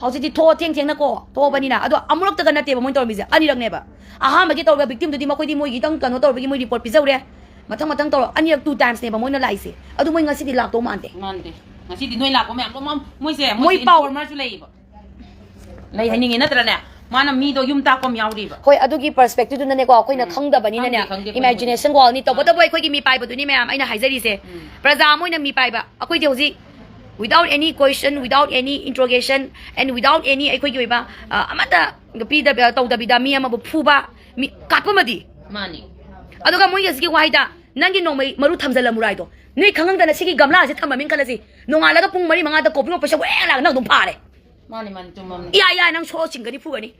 ꯍꯧꯖꯤꯛꯇꯤ ꯊꯣꯛꯑꯣ ꯊꯦꯡ ꯊꯦꯡꯅꯀꯣ, ꯊꯣꯛꯑꯕꯅꯤꯅ꯫ ꯑꯗꯣ ꯑꯃꯨꯔꯛꯇꯒ ꯅꯠꯇꯦꯕ ꯃꯣꯏꯅ ꯇꯧꯔꯝꯃꯤꯁꯦ, ꯑꯅꯤꯔꯛꯅꯦꯕ꯫ ꯑꯍꯥꯟꯕꯒꯤ ꯇꯧꯔꯤꯕ ꯚꯤꯛꯇꯤꯝꯗꯨꯗꯤ ꯃꯈꯣꯏꯗꯤ ꯃꯣꯏꯒꯤ ꯈꯤꯇꯪ ꯀꯩꯅꯣ ꯇꯧꯔꯕꯒꯤ ꯃꯣꯏ ꯔꯤꯄꯣꯔꯠ ꯄꯤꯖꯧꯔꯦ꯫ ꯃꯊꯪ ꯃꯊꯪ ꯇꯧꯔꯣ, ꯑꯅꯤꯔꯛ, ꯇꯨ ꯇꯥꯏꯝꯁꯅꯦꯕ ꯃꯣꯏꯅ ꯂꯥꯛꯏꯁꯦ꯫ ꯑꯗꯨ ꯃꯣꯏ ꯉꯁꯤꯗꯤ ꯂꯥꯛꯇꯧ ꯃꯥꯟꯗꯦ꯫ ꯃꯥꯟꯗꯦ꯫ ꯉꯁꯤꯗꯤ ꯅꯣꯏ ꯂꯥꯛꯄ ꯃꯌꯥꯝꯗꯣ ꯃꯣꯏ-, ꯃꯣꯏꯁꯦ, ꯃꯣꯏ ꯃꯣꯏꯁꯦ ꯄꯥꯎ- ꯏꯟꯐꯣꯔꯃꯔꯁꯨ ꯂꯩꯌꯦꯕ꯫ ꯂꯩ ꯍꯥꯏꯅꯤꯡꯉꯤ ꯅꯠꯇ꯭ꯔꯅꯦ? ꯃꯥꯅ ꯃꯤꯗꯣ ꯌꯨꯝ ꯇꯥꯛꯄ ꯑꯃ ꯌꯥꯎꯔꯤꯕ꯫ ꯍꯣꯏ, ꯑꯗꯨꯒꯤ ꯄꯔꯁꯄꯦꯛꯇꯤꯚꯇꯨꯅꯅꯦꯀꯣ, ꯑꯩꯈꯣꯏꯅ ꯎꯝ꯫ ꯈꯪꯗꯕꯅꯤꯅꯅꯦ, ꯈꯪꯗꯦ, ꯈꯪꯗꯦ, ꯑꯩꯈꯣꯏ ꯏꯃꯦꯖꯤꯅꯦꯁꯟ ꯋꯥꯔꯜꯅꯤ꯫ ꯇꯧꯕꯇꯕꯨ ꯑꯩꯈꯣꯏꯒꯤ ꯃꯤꯄꯥꯏꯕꯗꯨꯅꯤ ꯃꯌꯥꯝ ꯑꯩꯅ ꯍꯥꯏꯖꯔꯤꯁꯦ꯫ ꯎꯝ꯫ ꯄ꯭ꯔꯖꯥ ꯑꯃ ꯑꯣꯏꯅ ꯃꯤꯄꯥꯏꯕ ꯑꯩꯈꯣꯏꯗꯤ ꯍꯧꯖꯤꯛ without any question, without any interrogation, and without any ꯑꯩꯈꯣꯏꯒꯤ ꯑꯣꯏꯕ, ꯑ, ꯑꯃꯠꯇ ꯄꯤꯗꯕ, ꯇꯧꯗꯕꯤꯗ ꯃꯤ ꯑꯃꯕꯨ ꯐꯨꯕ, ꯃꯤ ꯀꯥꯞꯄꯃꯗꯤ꯫ ꯃꯥꯅꯤ꯫ ꯑꯗꯨꯒ ꯃꯣꯏꯒꯤ ꯍꯧꯖꯤꯛꯀꯤ ꯋꯥꯍꯩꯗ, "ꯅꯪꯒꯤ ꯅꯣꯡꯃꯩ ꯃꯔꯨ ꯊꯝꯖꯜꯂꯝꯃꯨꯔꯥ" ꯍꯥꯏꯗꯣ, ꯅꯣꯏ ꯈꯪꯉꯝꯗꯅ ꯁꯤꯒꯤ ꯒꯝꯂꯥꯁꯦ ꯊꯝꯃꯝꯃꯤꯅ ꯈꯜꯂꯁꯤ, ꯅꯣꯡꯉꯥꯜꯂꯒ ꯄꯨꯡ ꯃꯔꯤ ꯃꯉꯥꯗ ꯀꯣꯕꯤ ꯉꯣꯛꯄꯁꯦ ꯋꯦꯡ ꯂꯥꯛꯑꯒ ꯅꯪ ꯑꯗꯨꯝ ꯐꯥꯔꯦ꯫ ꯃꯥꯅꯤ, ꯃꯥꯅꯤ, ꯆꯨꯝꯃꯝꯅꯤ꯫ ꯏꯌꯥ ꯏꯌꯥ ꯅꯪ ꯁꯣꯛꯑ ꯆꯤꯡꯒꯅꯤ, ꯐꯨꯒꯅꯤ꯫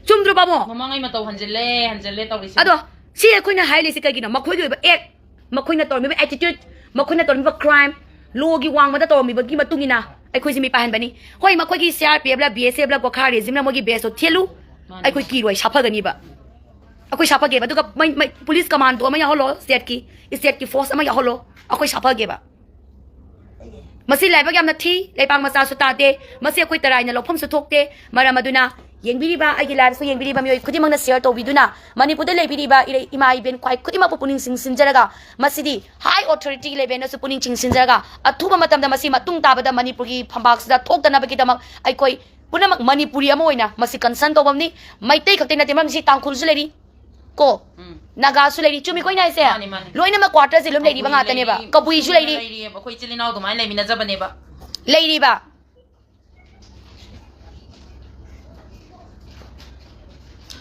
ꯆꯨꯝꯗ꯭ꯔꯣ ꯕꯥꯃꯣ? ꯃꯃꯥꯡꯉꯩ ꯃꯇꯧ ꯍꯟꯖꯤꯜꯂꯦ, ꯍꯟꯖꯤꯜꯂꯦ ꯇꯧꯔꯤꯁꯦ꯫ ꯑꯗꯣ ꯁꯤ ꯑꯩꯈꯣꯏꯅ ꯍꯥꯏꯔꯤꯁꯤ ꯀꯩꯒꯤꯅꯣ? ꯃꯈꯣꯏꯒꯤ ꯑꯣꯏꯕ ꯑꯦꯛ, ꯃꯈꯣꯏꯅ ꯇꯧꯔꯝꯃꯤꯕ ꯑꯦꯇꯤꯇ꯭ꯌꯨꯠ, ꯃꯈꯣꯏꯅ ꯇꯧꯔꯝꯃꯤꯕ ꯀ꯭ꯔꯥꯏꯝ, ꯂꯣꯒꯤ ꯋꯥꯡꯃꯗ ꯇꯧꯔꯝꯃꯤꯕꯒꯤ ꯃꯇꯨꯡ ꯏꯟꯅ ꯑꯩꯈꯣꯏꯁꯦ ꯃꯤꯄꯥꯏꯍꯟꯕꯅꯤ꯫ ꯍꯣꯏ, ꯃꯈꯣꯏꯒꯤ ꯁꯤ ꯑꯥꯔ ꯄꯤ ꯑꯦꯐ ꯂ, ꯕꯤ ꯑꯦꯁ ꯑꯦꯐ ꯂ, ꯒꯣꯈꯥ ꯔꯦꯖꯤꯝꯅ ꯃꯣꯏꯒꯤ ꯕꯦꯁꯇꯣ ꯊꯦꯠꯂꯨ, ꯃꯥꯅꯤ, ꯑꯩꯈꯣꯏ ꯃꯥꯅꯤ꯫ ꯀꯤꯔꯣꯏ, ꯁꯥꯐꯒꯅꯤꯕ꯫ ꯑꯩꯈꯣꯏ ꯁꯥꯐꯒꯦꯕ꯫ ꯑꯗꯨꯒ ꯃꯩ, ꯃꯩ, ꯄꯨꯂꯤꯁ ꯀꯃꯥꯟꯗꯣ ꯑꯃ ꯌꯥꯎꯍꯜꯂꯣ, ꯁ꯭ꯇꯦꯠꯀꯤ, ꯁ꯭ꯇꯦꯠꯀꯤ ꯐꯣꯔꯁ ꯑꯃ ꯌꯥꯎꯍꯜꯂꯣ, ꯑꯩꯈꯣꯏ ꯁꯥꯐꯒꯦꯕ꯫ ꯃꯁꯤ ꯂꯥꯏꯕꯛ ꯌꯥꯝꯅ ꯊꯤ, ꯂꯩꯄꯥꯛ ꯃꯆꯥꯁꯨ ꯇꯥꯗꯦ, ꯃꯁꯤ ꯑꯩꯈꯣꯏ ꯇꯔꯥꯏꯅ ꯂꯧꯐꯝꯁꯨ ꯊꯣꯛꯇꯦ꯫ ꯃꯔꯝ ꯑꯗꯨꯅ ꯌꯦꯡꯕꯤꯔꯤꯕ, ꯑꯩꯒꯤ live ꯁꯨ ꯌꯦꯡꯕꯤꯔꯤꯕ ꯃꯤꯑꯣꯏ ꯈꯨꯗꯤꯡꯃꯛꯅ share ꯇꯧꯕꯤꯗꯨꯅ, ꯃꯅꯤꯄꯨꯔꯗ ꯂꯩꯕꯤꯔꯤꯕ ꯏꯔꯩ-, ꯏꯃꯥ ꯏꯕꯦꯟ ꯈ꯭ꯋꯥꯏ ꯈꯨꯗꯤꯡꯃꯛꯄꯨ ꯄꯨꯛꯅꯤꯡ ꯆꯤꯡꯁꯤꯟꯖꯔꯒ, ꯃꯁꯤꯗꯤ high authority level ꯅꯁꯨ ꯄꯨꯛꯅꯤꯡ ꯆꯤꯡꯁꯤꯟꯖꯔꯒ, ꯑꯊꯨꯕ ꯃꯇꯝꯗ ꯃꯁꯤ ꯃꯇꯨꯡ ꯇꯥꯕꯗ ꯃꯅꯤꯄꯨꯔꯒꯤ ꯐꯝꯕꯥꯛꯁꯤꯗ ꯊꯣꯛꯇꯅꯕꯒꯤꯗꯃꯛ ꯑꯩꯈꯣꯏ ꯄꯨꯝꯅꯃꯛ ꯃꯅꯤꯄꯨꯔꯤ ꯑꯃ ꯑꯣꯏꯅ ꯃꯁꯤ concern ꯇꯧꯕ ꯑꯃꯅꯤ꯫ ꯃꯩꯇꯩ ꯈꯛꯇ ꯅꯠꯇꯦ, ꯃꯔꯝꯗꯤ ꯁꯤ ꯇꯥꯡꯈꯨꯜꯁꯨ ꯂꯩꯔꯤ ꯀꯣ, ꯎꯝ꯫ ꯅꯥꯒꯥꯁꯨ ꯂꯩꯔꯤ, ꯆꯨꯝꯃꯤꯀꯣ ꯑꯩꯅ ꯍꯥꯏꯁꯦ? ꯃꯥꯅꯤ, ꯃꯥꯅꯤ꯫ ꯂꯣꯏꯅꯃꯛ quarter ꯁꯦ ꯑꯗꯨꯝ ꯂꯩꯔꯤꯕ ꯀꯕꯨꯏ ꯉꯥꯛꯇꯅꯦꯕ꯫ ꯂꯩꯔꯤ, ꯀꯕꯨꯏꯁꯨ ꯂꯩꯔꯤ꯫ ꯂꯩꯔꯤꯑꯕ, ꯑꯩꯈꯣꯏ ꯏꯆꯤꯜ ꯏꯅꯥꯎ ꯑꯗꯨꯃꯥꯏꯅ ꯂꯩꯃꯤꯟꯅꯖꯕꯅꯦꯕ꯫ ꯂꯩꯔꯤꯕ꯫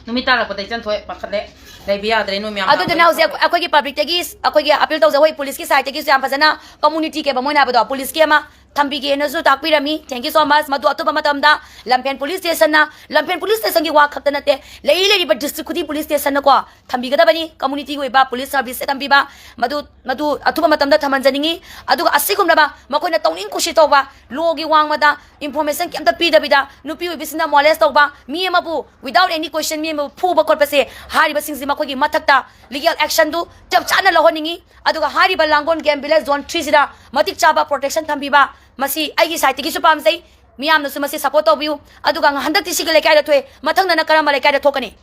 ꯅꯨꯃꯤꯠ ꯇꯥꯔꯛꯄꯗ ꯏꯆꯟ ꯊꯣꯛꯑꯦ, ꯄꯥꯈꯠꯂꯦ, ꯂꯩꯕ ꯌꯥꯗ꯭ꯔꯦ ꯅꯣꯏ ꯃꯌꯥꯝ ꯑꯗꯨꯗꯨꯅ ꯂꯥꯛꯄꯗ꯫ ꯍꯧꯖꯤꯛ ꯑꯩꯈꯣꯏ-, ꯑꯩꯈꯣꯏꯒꯤ public ꯇꯒꯤ ꯑꯩꯈꯣꯏꯒꯤ appeal ꯇꯧꯖꯩ, ꯍꯣꯏ, ꯄꯨꯂꯤꯁꯀꯤ side ꯇꯒꯤꯁꯨ ꯌꯥꯝ ꯐꯖꯅ community ꯀꯦꯕ ꯃꯣꯏꯅ ꯍꯥꯏꯕꯗꯣ, ꯄꯨꯂꯤꯁꯀꯤ ꯑꯃ ꯊꯝꯕꯤꯒꯦꯅꯁꯨ ꯇꯥꯛꯄꯤꯔꯝꯃꯤ꯫ Thank you so much꯫ ꯃꯗꯨ ꯑꯊꯨꯕ ꯃꯇꯝꯗ ꯂꯝꯐꯦꯜ ꯄꯨꯂꯤꯁ ꯁ꯭ꯇꯦꯁꯟꯅ, ꯂꯝꯐꯦꯜ ꯄꯨꯂꯤꯁ ꯁ꯭ꯇꯦꯁꯟꯒꯤ ꯋꯥ ꯈꯛꯇ ꯅꯠꯇꯦ, ꯂꯩꯔꯤ ꯂꯩꯔꯤꯕ ꯗꯤꯁꯇ꯭ꯔꯤꯛ ꯈꯨꯗꯤꯡ ꯄꯨꯂꯤꯁ ꯁ꯭ꯇꯦꯁꯟꯅꯀꯣ ꯊꯝꯕꯤꯒꯗꯕꯅꯤ꯫ ꯀꯝꯃꯨꯅꯤꯇꯤꯒꯤ ꯑꯣꯏꯕ ꯄꯨꯂꯤꯁ ꯁꯔꯚꯤꯁꯁꯦ ꯊꯝꯕꯤꯕ, ꯃꯗꯨ, ꯃꯗꯨ ꯑꯊꯨꯕ ꯃꯇꯝꯗ ꯊꯝꯍꯟꯖꯅꯤꯡꯉꯤ꯫ ꯑꯗꯨꯒ ꯑꯁꯤꯒꯨꯝꯂꯕ ꯃꯈꯣꯏꯅ ꯇꯧꯅꯤꯡ ꯀꯨꯁꯤ ꯇꯧꯕ, ꯂꯣꯒꯤ ꯋꯥꯡꯃꯗ ꯏꯟꯐꯣꯔꯃꯦꯁꯟ ꯀꯩꯝꯇ ꯄꯤꯗꯕꯤꯗ ꯅꯨꯄꯤ ꯑꯣꯏꯕꯤꯁꯤꯡꯅ ꯃꯣꯂꯦꯁ ꯇꯧꯕ, ꯃꯤ ꯑꯃꯕꯨ without any question ꯃꯤ ꯑꯃꯕꯨ ꯐꯨꯕ ꯈꯣꯠꯄꯁꯦ, ꯍꯥꯏꯔꯤꯕꯁꯤꯡꯁꯤ ꯃꯈꯣꯏꯒꯤ ꯃꯊꯛꯇ ꯂꯤꯒꯦꯜ ꯑꯦꯛꯁꯟꯗꯨ ꯆꯞ ꯆꯥꯅ ꯂꯧꯍꯟꯅꯤꯡꯉꯤ꯫ ꯑꯗꯨꯒ ꯍꯥꯏꯔꯤꯕ ꯂꯥꯡꯒꯣꯜ ꯒꯦꯝ ꯚꯤꯂꯦꯖ ꯖꯣꯟ ꯊ꯭ꯔꯤꯁꯤꯗ ꯃꯇꯤꯛ ꯆꯥꯕ ꯄ꯭ꯔꯣꯇꯦꯛꯁꯟ ꯊꯝꯕꯤꯕ, ꯃꯁꯤ ꯑꯩꯒꯤ ꯁꯥꯏꯠꯇꯒꯤꯁꯨ ꯄꯥꯝꯖꯩ꯫ ꯃꯤꯌꯥꯝꯅꯁꯨ ꯃꯁꯤ ꯁꯞꯄꯣꯔꯠ ꯇꯧꯕꯤꯌꯨ꯫ ꯑꯗꯨꯒ ꯍꯟꯗꯛꯇꯤ ꯁꯤꯒꯤ ꯂꯩꯀꯥꯏꯗ ꯊꯣꯛꯑꯦ, ꯃꯊꯪꯗꯅ ꯀꯔꯝꯕ ꯂꯩꯀꯥꯏꯗ ꯊꯣꯛꯀꯅꯤ?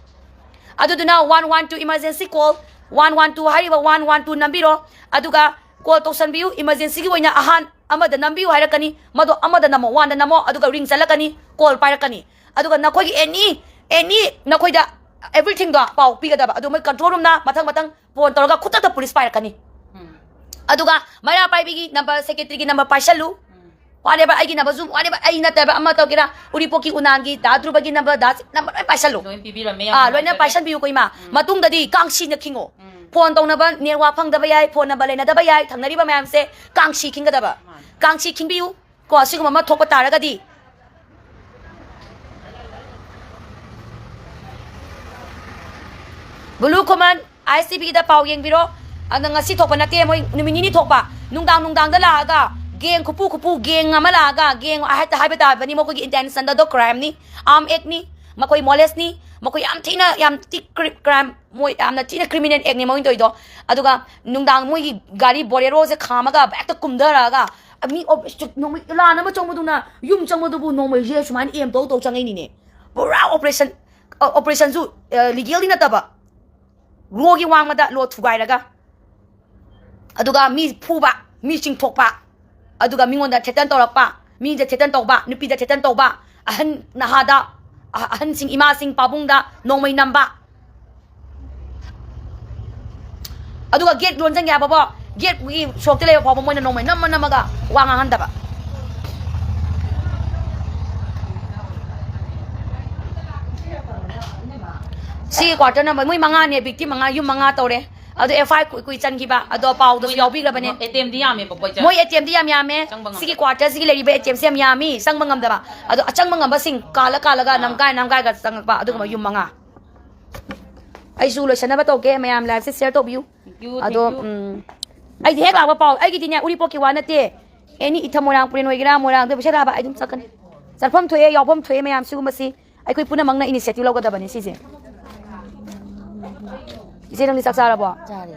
ꯑꯗꯨꯗꯨꯅ one one two emergency call, one one two ꯍꯥꯏꯔꯤꯕ ꯋꯥꯟ ꯋꯥꯟ ꯇꯨ ꯅꯝꯕꯤꯔꯣ꯫ ꯑꯗꯨꯒ ꯀꯣꯜ ꯇꯧꯁꯟꯕꯤꯌꯨ꯫ ꯏꯃꯔꯖꯦꯟꯁꯤꯒꯤ ꯑꯣꯏꯅ ꯑꯍꯥꯟ ꯑꯃꯗ ꯅꯝꯕꯤꯌꯨ ꯍꯥꯏꯔꯛꯀꯅꯤ, ꯃꯗꯣ ꯑꯃꯗ ꯅꯝꯃꯣ, ꯋꯥꯟꯗ ꯅꯝꯃꯣ, ꯑꯗꯨꯒ ꯔꯤꯡ ꯆꯠꯂꯛꯀꯅꯤ, ꯀꯣꯜ ꯄꯥꯏꯔꯛꯀꯅꯤ꯫ ꯑꯗꯨꯒ ꯅꯈꯣꯏꯒꯤ ꯑꯦꯅꯤ, ꯑꯦꯅꯤ ꯅꯈꯣꯏꯗ ꯑꯦꯚ꯭ꯔꯤꯊꯤꯡꯗꯣ ꯄꯥꯎ ꯄꯤꯒꯗꯕ꯫ ꯑꯗꯨ ꯃꯣꯏ ꯀꯟꯇ꯭ꯔꯣꯜ ꯔꯨꯝꯅ ꯃꯊꯪ ꯃꯊꯪ ꯐꯣꯟ ꯇꯧꯔꯒ ꯈꯨꯗꯛꯇ ꯄꯨꯂꯤꯁ ꯄꯥꯏꯔꯛꯀꯅꯤ꯫ ꯑꯗꯨꯒ ꯃꯩꯔꯥ ꯄꯥꯏꯕꯤꯒꯤ ꯅꯝꯕꯔ, ꯁꯦꯀ꯭ꯔꯦꯇꯔꯤꯒꯤ ꯅꯝꯕꯔ ꯄꯥꯏꯁꯜꯂꯨ꯫ ꯋꯥꯅꯦꯕ ꯑꯩꯒꯤ ꯅꯝꯕꯔꯁꯨ, ꯋꯥꯅꯦꯕ ꯑꯩ ꯅꯠꯇꯦꯕ, ꯑꯃ ꯇꯧꯒꯦꯔꯥ, ꯎꯔꯤꯄꯣꯛꯀꯤ ꯎꯅꯥꯡꯒꯤ ꯗꯥ ꯗ꯭ꯔꯨꯕꯒꯤ ꯅꯝꯕꯔ, ꯗꯥ ꯅꯝꯕꯔ ꯂꯣꯏ ꯄꯥꯏꯁꯜꯂꯨ꯫ ꯂꯣꯏ ꯄꯤꯕꯤꯔꯝꯃꯦ, ꯌꯥꯝ ꯑꯥ, ꯂꯣꯏꯅ ꯅꯨꯡꯉꯥꯏꯖꯔꯦ꯫ ꯄꯥꯏꯁꯟꯕꯤꯌꯨꯀꯣ ꯏꯃꯥ꯫ ꯎꯝ꯫ ꯃꯇꯨꯡꯗꯗꯤ ꯀꯥꯡꯁꯤꯅ ꯈꯤꯡꯉꯣ꯫ ꯎꯝ꯫ ꯐꯣꯟ ꯇꯧꯅꯕ ꯅꯦꯠꯋꯥꯛ ꯐꯪꯗꯕ ꯌꯥꯏ, ꯐꯣꯟ ꯅꯝꯕꯔ ꯂꯩꯅꯗꯕ ꯌꯥꯏ, ꯊꯪꯅꯔꯤꯕ ꯃꯌꯥꯝꯁꯦ ꯀꯥꯡꯁꯤ ꯈꯤꯡꯒꯗꯕ꯫ ꯃꯥꯅꯤ꯫ ꯀꯥꯡꯁꯤ ꯈꯤꯡꯕꯤꯌꯨ꯫ ꯀꯣ, ꯑꯁꯤꯒꯨꯝꯕ ꯑꯃ ꯊꯣꯛꯄ ꯇꯥꯔꯒꯗꯤ ꯕ꯭ꯂꯨ ꯈꯨꯃꯟ ꯑꯥꯏ ꯑꯦꯁ ꯇꯤ ꯚꯤꯗ ꯄꯥꯎ ꯌꯦꯡꯕꯤꯔꯣ꯫ ꯑꯗ ꯉꯁꯤ ꯊꯣꯛꯄ ꯅꯠꯇꯦ, ꯃꯣꯏ ꯅꯨꯃꯤꯠ ꯅꯤꯅꯤ ꯊꯣꯛꯄ꯫ ꯅꯨꯡꯗꯥꯡ ꯅꯨꯡꯗꯥꯡꯗ ꯂꯥꯛꯑꯒ ꯒꯦꯡ ꯈꯨꯄꯨ ꯈꯨꯄꯨ ꯒꯦꯡ ꯑꯃ ꯂꯥꯛꯑꯒ ꯒꯦꯡ ꯍꯥꯏ-, ꯍꯥꯏꯕ ꯇꯥꯕꯅꯤ, ꯃꯈꯣꯏꯒꯤ ꯏꯟꯇꯦꯟꯁꯟꯗ ꯑꯗꯣ ꯀ꯭ꯔꯥꯏꯝꯅꯤ, ꯑꯥꯔꯝ ꯑꯦꯛꯅꯤ, ꯃꯈꯣꯏ ꯃꯣꯂꯦꯁꯅꯤ, ꯃꯈꯣꯏ ꯌꯥꯝ ꯊꯤꯅ, ꯌꯥꯝ ꯊꯤ ꯀ꯭ꯔꯤ-, ꯀ꯭ꯔꯥꯏꯝ, ꯃꯣꯏ ꯌꯥꯝꯅ ꯊꯤꯅ ꯀ꯭ꯔꯤꯃꯤꯅꯦꯜ ꯑꯦꯛꯅꯤ ꯃꯣꯏꯅ ꯇꯧꯔꯤꯗꯣ꯫ ꯑꯗꯨꯒ ꯅꯨꯡꯗꯥꯡ ꯃꯣꯏꯒꯤ ꯒꯥꯔꯤ ꯕꯣꯂꯦꯔꯣꯁꯦ ꯈꯥꯝꯃꯒ ꯍꯦꯛꯇ ꯀꯨꯝꯊꯔꯛꯑꯒ ꯃꯤ ꯑꯣ-, ꯅꯣꯡꯃꯩ ꯂꯥꯟ ꯑꯃ ꯆꯪꯕꯗꯨꯅ ꯌꯨꯝ ꯆꯪꯕꯗꯨꯕꯨ ꯅꯣꯡꯃꯩꯁꯦ ꯁꯨꯃꯥꯏꯅ ꯑꯦꯝ ꯇꯧ ꯇꯧ ꯆꯪꯉꯛꯏꯅꯤꯅꯦ꯫ ꯄꯨꯔꯥ ꯑꯣꯄꯔꯦꯁꯟ, ꯑ, ꯑꯣꯄꯔꯦꯁꯟꯁꯨ, ꯑ, ꯂꯤꯒꯦꯜꯗꯤ ꯅꯠꯇꯕ, ꯂꯣꯒꯤ ꯋꯥꯡꯃꯗ ꯂꯣ ꯊꯨꯒꯥꯏꯔꯒ, ꯑꯗꯨꯒ ꯃꯤ ꯐꯨꯕ, ꯃꯤ ꯆꯤꯡꯊꯣꯛꯄ, ꯑꯗꯨꯒ ꯃꯤꯉꯣꯟꯗ ꯊꯦꯇꯟ ꯇꯧꯔꯛꯄ, ꯃꯤꯗ ꯊꯦꯇꯟ ꯇꯧꯕ, ꯅꯨꯄꯤꯗ ꯊꯦꯇꯟ ꯇꯧꯕ, ꯑꯍꯟ ꯅꯍꯥꯗ, ꯑꯍ-, ꯑꯍꯟꯁꯤꯡ, ꯏꯃꯥꯁꯤꯡ ꯄꯥꯕꯨꯡꯗ ꯅꯣꯡꯃꯩ ꯅꯝꯕ, ꯑꯗꯨꯒ ꯒꯦꯠ ꯂꯣꯟꯁꯤꯟꯒꯦ ꯍꯥꯏꯕꯕꯣ, ꯒꯦꯠꯀꯤ ꯁꯣꯔꯣꯛꯇ ꯂꯩꯕ ꯐꯥꯎꯕ ꯃꯣꯏꯅ ꯅꯣꯡꯃꯩ ꯅꯝꯃ ꯅꯝꯃꯒ ꯋꯥ ꯉꯥꯡꯍꯟꯗꯕ꯫ ꯁꯤꯒꯤ ꯀ꯭ꯋꯥꯇꯔ ꯅꯝꯕꯔ, ꯃꯣꯏ ꯃꯉꯥꯅꯦ, ꯚꯤꯛꯇꯤꯝ ꯃꯉꯥ, ꯌꯨꯝ ꯃꯉꯥ ꯇꯧꯔꯦ꯫ ꯑꯗꯣ ꯑꯦꯐ ꯑꯥꯏ ꯑꯥꯔ ꯀꯨꯏ ꯀꯨꯏ ꯆꯟꯈꯤꯕ ꯑꯗꯣ ꯄꯥꯎꯗꯁꯨ ꯌꯥꯎꯕꯤꯈ꯭ꯔꯕꯅꯦ꯫ ꯑꯦꯇꯦꯝꯗꯤ ꯌꯥꯝꯃꯦꯕꯀꯣ, ꯏꯆꯦ꯫ ꯃꯣꯏ ꯑꯦꯇꯦꯝꯗꯤ ꯌꯥꯝ ꯌꯥꯝꯃꯦ꯫ ꯆꯪꯕ ꯉꯝꯗꯕ꯫ ꯁꯤꯒꯤ ꯀ꯭ꯋꯥꯔꯇꯔꯁꯤꯒꯤ ꯂꯩꯔꯤꯕ ꯑꯦꯇꯦꯝꯁꯦ ꯌꯥꯝ ꯌꯥꯝꯃꯤ, ꯆꯪꯕ ꯉꯝꯗꯕ꯫ ꯑꯗꯣ ꯑꯆꯪꯕ ꯉꯝꯕꯁꯤꯡ ꯀꯥꯜꯂ ꯀꯥꯜꯂꯒ ꯑꯥ꯫ ꯅꯝꯒꯥꯏ ꯅꯝꯒꯥꯏꯒ ꯆꯪꯉꯛꯄ ꯑꯗꯨꯒꯨꯝꯕ ꯌꯨꯝ ꯃꯉꯥ꯫ ꯑꯩꯁꯨ ꯂꯣꯏꯁꯟꯅꯕ ꯇꯧꯒꯦ, ꯃꯌꯥꯝ ꯂꯥꯏꯐꯁꯦ ꯁꯤꯌꯔ ꯇꯧꯕꯤꯌꯨ꯫ Thank you, ꯑꯗꯣ thank you꯫ ꯎꯝ, ꯑꯩꯗꯤ ꯍꯦꯛ ꯂꯥꯛꯄ ꯄꯥꯎ, ꯑꯩꯒꯤꯗꯤꯅꯦ ꯎꯔꯤꯄꯣꯛꯀꯤ ꯋꯥ ꯅꯠꯇꯦ, ꯑꯦꯅꯤ ꯏꯊ ꯃꯣꯏꯔꯥꯡ ꯄꯨꯔꯦꯟ ꯑꯣꯏꯒꯦꯔꯥ, ꯃꯣꯏꯔꯥꯡꯗ ꯄꯩꯁꯥ ꯊꯥꯕ ꯑꯩ ꯑꯗꯨꯝ ꯆꯠꯀꯅꯤ꯫ ꯆꯠꯐꯝ ꯊꯣꯛꯑꯦ, ꯌꯥꯎꯐꯝ ꯊꯣꯛꯑꯦ, ꯃꯌꯥꯝ ꯁꯤꯒꯨꯝꯕꯁꯤ ꯑꯩꯈꯣꯏ ꯄꯨꯝꯅꯃꯛꯅ ꯏꯅꯤꯁꯤꯌꯦꯇꯤꯚ ꯂꯧꯒꯗꯕꯅꯤ ꯁꯤꯁꯦ꯫ ꯏꯆꯦ, ꯅꯪꯗꯤ ꯆꯥꯛ ꯆꯥꯔꯕꯣ? ꯆꯥꯔꯦ꯫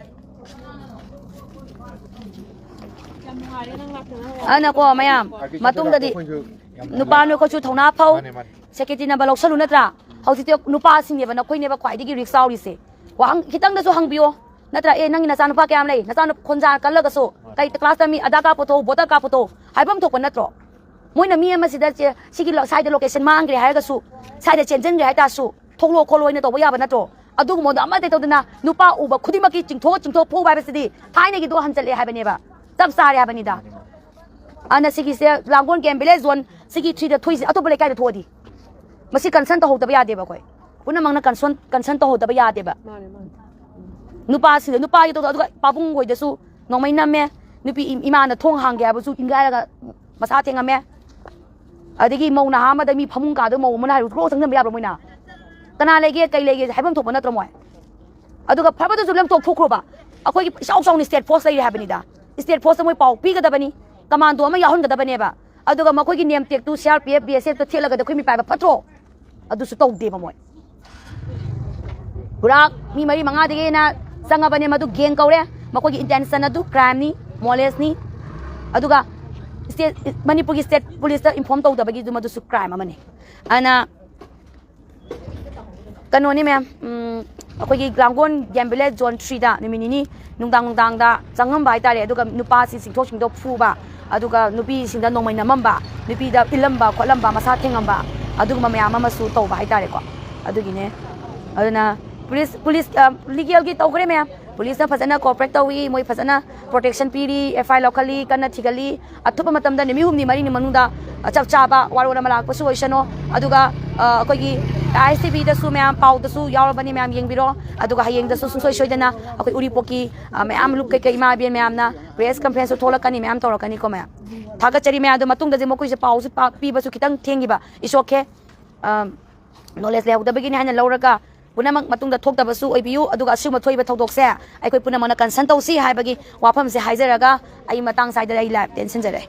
ꯑꯗꯨꯅꯀꯣ ꯃꯌꯥꯝ, ꯃꯇꯨꯡꯗꯗꯤ ꯅꯨꯄꯥ ꯅꯣꯏ ꯑꯩꯈꯣꯏꯁꯨ ꯊꯧꯅꯥ ꯐꯧ, ꯃꯥꯅꯦ, ꯃꯥꯅꯦ꯫ ꯁꯦꯀ꯭ꯔꯦꯇꯔꯤ ꯅꯝꯕꯔ ꯂꯧꯁꯜꯂꯨ ꯅꯠꯇ꯭ꯔꯥ? ꯍꯧꯖꯤꯛꯇꯤ ꯅꯨꯄꯥꯁꯤꯡꯅꯦꯕ, ꯅꯈꯣꯏꯅꯦꯕ ꯈ꯭ꯋꯥꯏꯗꯒꯤ ꯔꯤꯛꯁ ꯆꯥꯎꯔꯤꯁꯦ꯫ ꯋꯥꯍꯪ ꯈꯤꯇꯪꯗꯁꯨ ꯍꯪꯕꯤꯌꯣ ꯅꯠꯇ꯭ꯔꯥ? "ꯑꯦ, ꯅꯪꯒꯤ ꯅꯆꯥꯅꯨꯄꯥ ꯀꯌꯥꯝ ꯂꯩ? ꯅꯆꯥꯅꯨꯄꯥ ꯈꯣꯟꯖꯥ ꯀꯜꯂꯒꯁꯨ, ꯀꯩ ꯀ꯭ꯂꯥꯁ ꯇꯝꯃꯤ? ꯑꯙꯥꯔ ꯀꯥꯔꯗ ꯄꯨꯊꯣꯛꯎ, ꯚꯣꯇꯔ ꯀꯥꯔꯗ ꯄꯨꯊꯣꯛꯎ" ꯍꯥꯏꯐꯝ ꯊꯣꯛꯄ ꯅꯠꯇ꯭ꯔꯣ? ꯃꯣꯏꯅ ꯃꯤ ꯑꯃꯁꯤꯗ ꯆꯦ, ꯁꯤꯒꯤ ꯂ-, ꯁ꯭ꯋꯥꯏꯗ ꯂꯣꯀꯦꯁꯟ ꯃꯥꯡꯈ꯭ꯔꯦ ꯍꯥꯏꯔꯒꯁꯨ, ꯁ꯭ꯋꯥꯏꯗ ꯆꯦꯟꯁꯤꯟꯈ꯭ꯔꯦ ꯍꯥꯏ ꯇꯥꯔꯁꯨ, ꯊꯣꯛꯂꯛꯑꯣ ꯈꯣꯠꯂꯣ ꯍꯥꯏꯅ ꯇꯧꯕ ꯌꯥꯕ ꯅꯠꯇ꯭ꯔꯣ? ꯑꯗꯨꯒꯨꯝꯕꯗꯣ ꯑꯃꯠꯇ ꯇꯧꯗꯅ ꯅꯨꯄꯥ ꯎꯕ ꯈꯨꯗꯤꯡꯃꯛꯀꯤ ꯆꯤꯡꯊꯣꯛ ꯆꯤꯡꯊꯣꯛ ꯐꯨꯕ ꯍꯥꯏꯕꯁꯤꯗꯤ ꯊꯥꯏꯅꯒꯤꯗꯣ ꯍꯟꯖꯜꯂꯛꯑꯦ ꯍꯥꯏꯕꯅꯦꯕ꯫ ꯆꯞ ꯆꯥꯔꯦ ꯍꯥꯏꯕꯅꯤꯗ꯫ ꯑꯗꯨꯅ ꯁꯤꯒꯤꯁꯦ ꯂꯥꯡꯒꯣꯜ ꯒꯦꯝ ꯚꯤꯂꯦꯖ ꯖꯣꯟ ꯁꯤꯒꯤ ꯊ꯭ꯔꯤꯗ ꯊꯣꯛꯏꯁꯦ ꯑꯇꯣꯞꯄ ꯂꯩꯀꯥꯏꯗ ꯊꯣꯛꯑꯗꯤ ꯃꯁꯤ ꯀꯟꯁꯔꯟ ꯇꯧꯍꯧꯗꯕ ꯌꯥꯗꯦꯕ꯫ ꯑꯩꯈꯣꯏ ꯄꯨꯝꯅꯃꯛꯅ ꯀꯟꯁꯔꯟ ꯀꯟꯁꯔꯟ ꯇꯧꯍꯧꯗꯕ ꯌꯥꯗꯦꯕ꯫ ꯃꯥꯅꯦ, ꯃꯥꯅꯦ꯫ ꯅꯨꯄꯥꯁꯤꯡꯗ, ꯅꯨꯄꯥꯒꯤ ꯇꯧꯗ, ꯑꯗꯨꯒ ꯄꯥꯕꯨꯡ ꯍꯣꯏꯗꯁꯨ ꯅꯣꯡꯃꯩ ꯅꯝꯃꯦ꯫ ꯅꯨꯄꯤ ꯏ-, ꯏꯃꯥꯅ ꯊꯣꯡ ꯍꯥꯡꯒꯦ ꯍꯥꯏꯕꯁꯨ ꯏꯟꯒꯥꯏꯔꯒ ꯃꯁꯥ ꯊꯦꯡꯉꯝꯃꯦ꯫ ꯑꯗꯒꯤ ꯃꯧ ꯅꯍꯥ ꯑꯃꯗ ꯃꯤ ꯐꯃꯨꯡ ꯀꯥꯗ ꯃꯧ ꯑꯃꯅ ꯍꯥꯏꯔꯨ ꯒ꯭ꯔꯣ ꯆꯪꯁꯤꯟꯕ ꯌꯥꯕ꯭ꯔꯣ ꯃꯣꯏꯅ? ꯀꯅꯥ ꯂꯩꯒꯦ, ꯀꯩ ꯂꯩꯒꯦ ꯍꯥꯏꯐꯝ ꯊꯣꯛꯄ ꯅꯠꯇ꯭ꯔꯣ ꯃꯣꯏ? ꯑꯗꯨꯒ ꯐꯕꯗꯁꯨ ꯂꯣꯏ ꯇꯣꯛꯊꯣꯛꯈ꯭ꯔꯣꯕ꯫ ꯑꯩꯈꯣꯏꯒꯤ ꯏꯆꯥꯎ ꯆꯥꯎꯅ ꯁ꯭ꯇꯦꯠ ꯐꯣꯔꯁ ꯂꯩꯔꯦ ꯍꯥꯏꯕꯅꯤꯗ꯫ ꯁ꯭ꯇꯦꯠ ꯐꯣꯔꯁꯇ ꯃꯣꯏ ꯄꯥꯎ ꯄꯤꯒꯗꯕꯅꯤ, ꯀꯃꯥꯟꯗꯣ ꯑꯃ ꯌꯥꯎꯍꯟꯒꯗꯕꯅꯦꯕ꯫ ꯑꯗꯨꯒ ꯃꯈꯣꯏꯒꯤ ꯅꯦꯝ ꯇꯦꯛꯇꯨ C R P F, B S ꯑꯦꯐꯇ ꯊꯦꯠꯂꯒꯗꯤ ꯑꯩꯈꯣꯏ ꯃꯤꯄꯥꯏꯕ ꯐꯠꯇ꯭ꯔꯣ? ꯑꯗꯨꯁꯨ ꯇꯧꯗꯦꯕ ꯃꯣꯏ꯫ ꯄꯨꯔꯥ ꯃꯤ ꯃꯔꯤ ꯃꯉꯥꯗꯒꯤ ꯍꯦꯟꯅ ꯆꯪꯉꯕꯅꯦ, ꯃꯗꯨ ꯒꯦꯡ ꯀꯧꯔꯦ꯫ ꯃꯈꯣꯏꯒꯤ ꯏꯟꯇꯦꯟꯁꯟ ꯑꯗꯨ ꯀ꯭ꯔꯥꯏꯝꯅꯤ, ꯃꯣꯂꯦꯁꯅꯤ꯫ ꯑꯗꯨꯒ ꯁ꯭ꯇꯦꯠ, ꯃꯅꯤꯄꯨꯔꯒꯤ ꯁ꯭ꯇꯦꯠ ꯄꯨꯂꯤꯁꯇ ꯏꯟꯐꯣꯔꯝ ꯇꯧꯗꯕꯒꯤꯗꯨ ꯃꯗꯨꯁꯨ ꯀ꯭ꯔꯥꯏꯝ ꯑꯃꯅꯤ꯫ ꯑꯗꯨꯅ ꯀꯩꯅꯣꯅꯤ ꯃꯦꯝ, ꯎꯝ, ꯑꯩꯈꯣꯏꯒꯤ ꯂꯥꯡꯒꯣꯜ ꯒꯦꯝ ꯚꯤꯂꯦꯖ ꯖꯣꯟ ꯊ꯭ꯔꯤꯗ ꯅꯨꯃꯤꯠ ꯅꯤꯅꯤ ꯅꯨꯡꯗꯥꯡ ꯅꯨꯡꯗꯥꯡꯗ ꯆꯪꯉꯝꯕ ꯍꯥꯏꯇꯥꯔꯦ꯫ ꯑꯗꯨꯒ ꯅꯨꯄꯥꯁꯤ ꯆꯤꯡꯊꯣꯛ ꯆꯤꯡꯊꯣꯛ ꯐꯨꯕ, ꯑꯗꯨꯒ ꯅꯨꯄꯤꯁꯤꯡꯗ ꯅꯣꯡꯃꯩ ꯅꯝꯃꯝꯕ, ꯅꯨꯄꯤꯗ ꯏꯜꯂꯝꯕ ꯈꯣꯠꯂꯝꯕ, ꯃꯁꯥ ꯊꯦꯡꯉꯝꯕ, ꯑꯗꯨꯒꯨꯝꯕ ꯃꯌꯥꯝ ꯑꯃꯁꯨ ꯇꯧꯕ ꯍꯥꯏꯇꯥꯔꯦꯀꯣ꯫ ꯑꯗꯨꯒꯤꯅꯦ꯫ ꯑꯗꯨꯅ ꯄꯨꯂꯤꯁ, ꯄꯨꯂꯤꯁ, ꯑ, ꯂꯤꯒꯦꯜꯒꯤ ꯇꯧꯈ꯭ꯔꯦ ꯃꯌꯥꯝ꯫ ꯄꯨꯂꯤꯁꯅ ꯐꯖꯅ ꯀꯣꯑꯣꯄꯔꯦꯠ ꯇꯧꯏ, ꯃꯣꯏ ꯐꯖꯅ ꯄ꯭ꯔꯣꯇꯦꯛꯁꯟ ꯄꯤꯔꯤ, ꯑꯦꯐ ꯑꯥꯏ ꯑꯥꯔ ꯂꯧꯈꯠꯂꯤ, ꯀꯟꯅ ꯊꯤꯒꯠꯂꯤ꯫ ꯑꯊꯨꯕ ꯃꯇꯝꯗ ꯅꯨꯃꯤꯠ ꯍꯨꯝꯅꯤ ꯃꯔꯤꯅꯤ ꯃꯅꯨꯡꯗ ꯆꯞ ꯆꯥꯕ ꯋꯥꯔꯣꯜ ꯑꯃ ꯂꯥꯛꯄꯁꯨ ꯑꯣꯏꯁꯅꯨ꯫ ꯑꯗꯨꯒ ꯑ, ꯑꯩꯈꯣꯏꯒꯤ ꯑꯥꯏ ꯑꯦꯁ ꯇꯤ ꯚꯤꯗꯁꯨ ꯃꯌꯥꯝ ꯄꯥꯎꯗꯁꯨ ꯌꯥꯎꯔꯕꯅꯤ, ꯃꯌꯥꯝ ꯌꯦꯡꯕꯤꯔꯣ꯫ ꯑꯗꯨꯒ ꯍꯌꯦꯡꯗꯁꯨ ꯁꯨꯡꯁꯣꯏ ꯁꯣꯏꯗꯅ ꯑꯩꯈꯣꯏ ꯎꯔꯤꯄꯣꯛꯀꯤ ꯑ, ꯃꯌꯥꯝ ꯂꯨꯞ ꯀꯩꯀꯩ ꯏꯃꯥ ꯏꯕꯦꯟ ꯃꯌꯥꯝꯅ ꯄ꯭ꯔꯦꯁ ꯀꯟꯐ꯭ꯔꯦꯟꯁꯁꯨ ꯊꯣꯛꯂꯛꯀꯅꯤ, ꯃꯌꯥꯝ ꯇꯧꯔꯛꯀꯅꯤꯀꯣ ꯃꯌꯥꯝ꯫ ꯊꯥꯒꯠꯆꯔꯤ ꯃꯌꯥꯝ꯫ ꯑꯗꯣ ꯃꯇꯨꯡꯗꯗꯤ ꯃꯈꯣꯏꯁꯦ ꯄꯥꯎꯁꯨ ꯄꯥ-, ꯄꯤꯕꯁꯨ ꯈꯤꯇꯪ ꯊꯦꯡꯈꯤꯕ, ꯏꯁꯣꯛꯈꯦ꯫ ꯅꯣꯂꯦꯖ ꯂꯩꯍꯧꯗꯕꯒꯤꯅꯤ ꯍꯥꯏꯅ ꯂꯧꯔꯒ ꯄꯨꯝꯅꯃꯛ ꯃꯇꯨꯡꯗ ꯊꯣꯛꯇꯕꯁꯨ ꯑꯣꯏꯕꯤꯌꯨ꯫ ꯑꯗꯨꯒ ꯑꯁꯤꯒꯨꯝꯕ ꯊꯣꯛꯏꯕ ꯊꯧꯗꯣꯛꯁꯦ ꯑꯩꯈꯣꯏ ꯄꯨꯝꯅꯃꯛꯅ ꯀꯟꯁꯔꯟ ꯇꯧꯁꯤ ꯍꯥꯏꯕꯒꯤ ꯋꯥꯐꯝꯁꯦ ꯍꯥꯏꯖꯔꯒ ꯑꯩ ꯃꯇꯥꯡ ꯆꯥꯗꯅ ꯑꯩ ꯂꯥꯏꯞ ꯇꯦꯟꯁꯤꯟꯖꯔꯦ꯫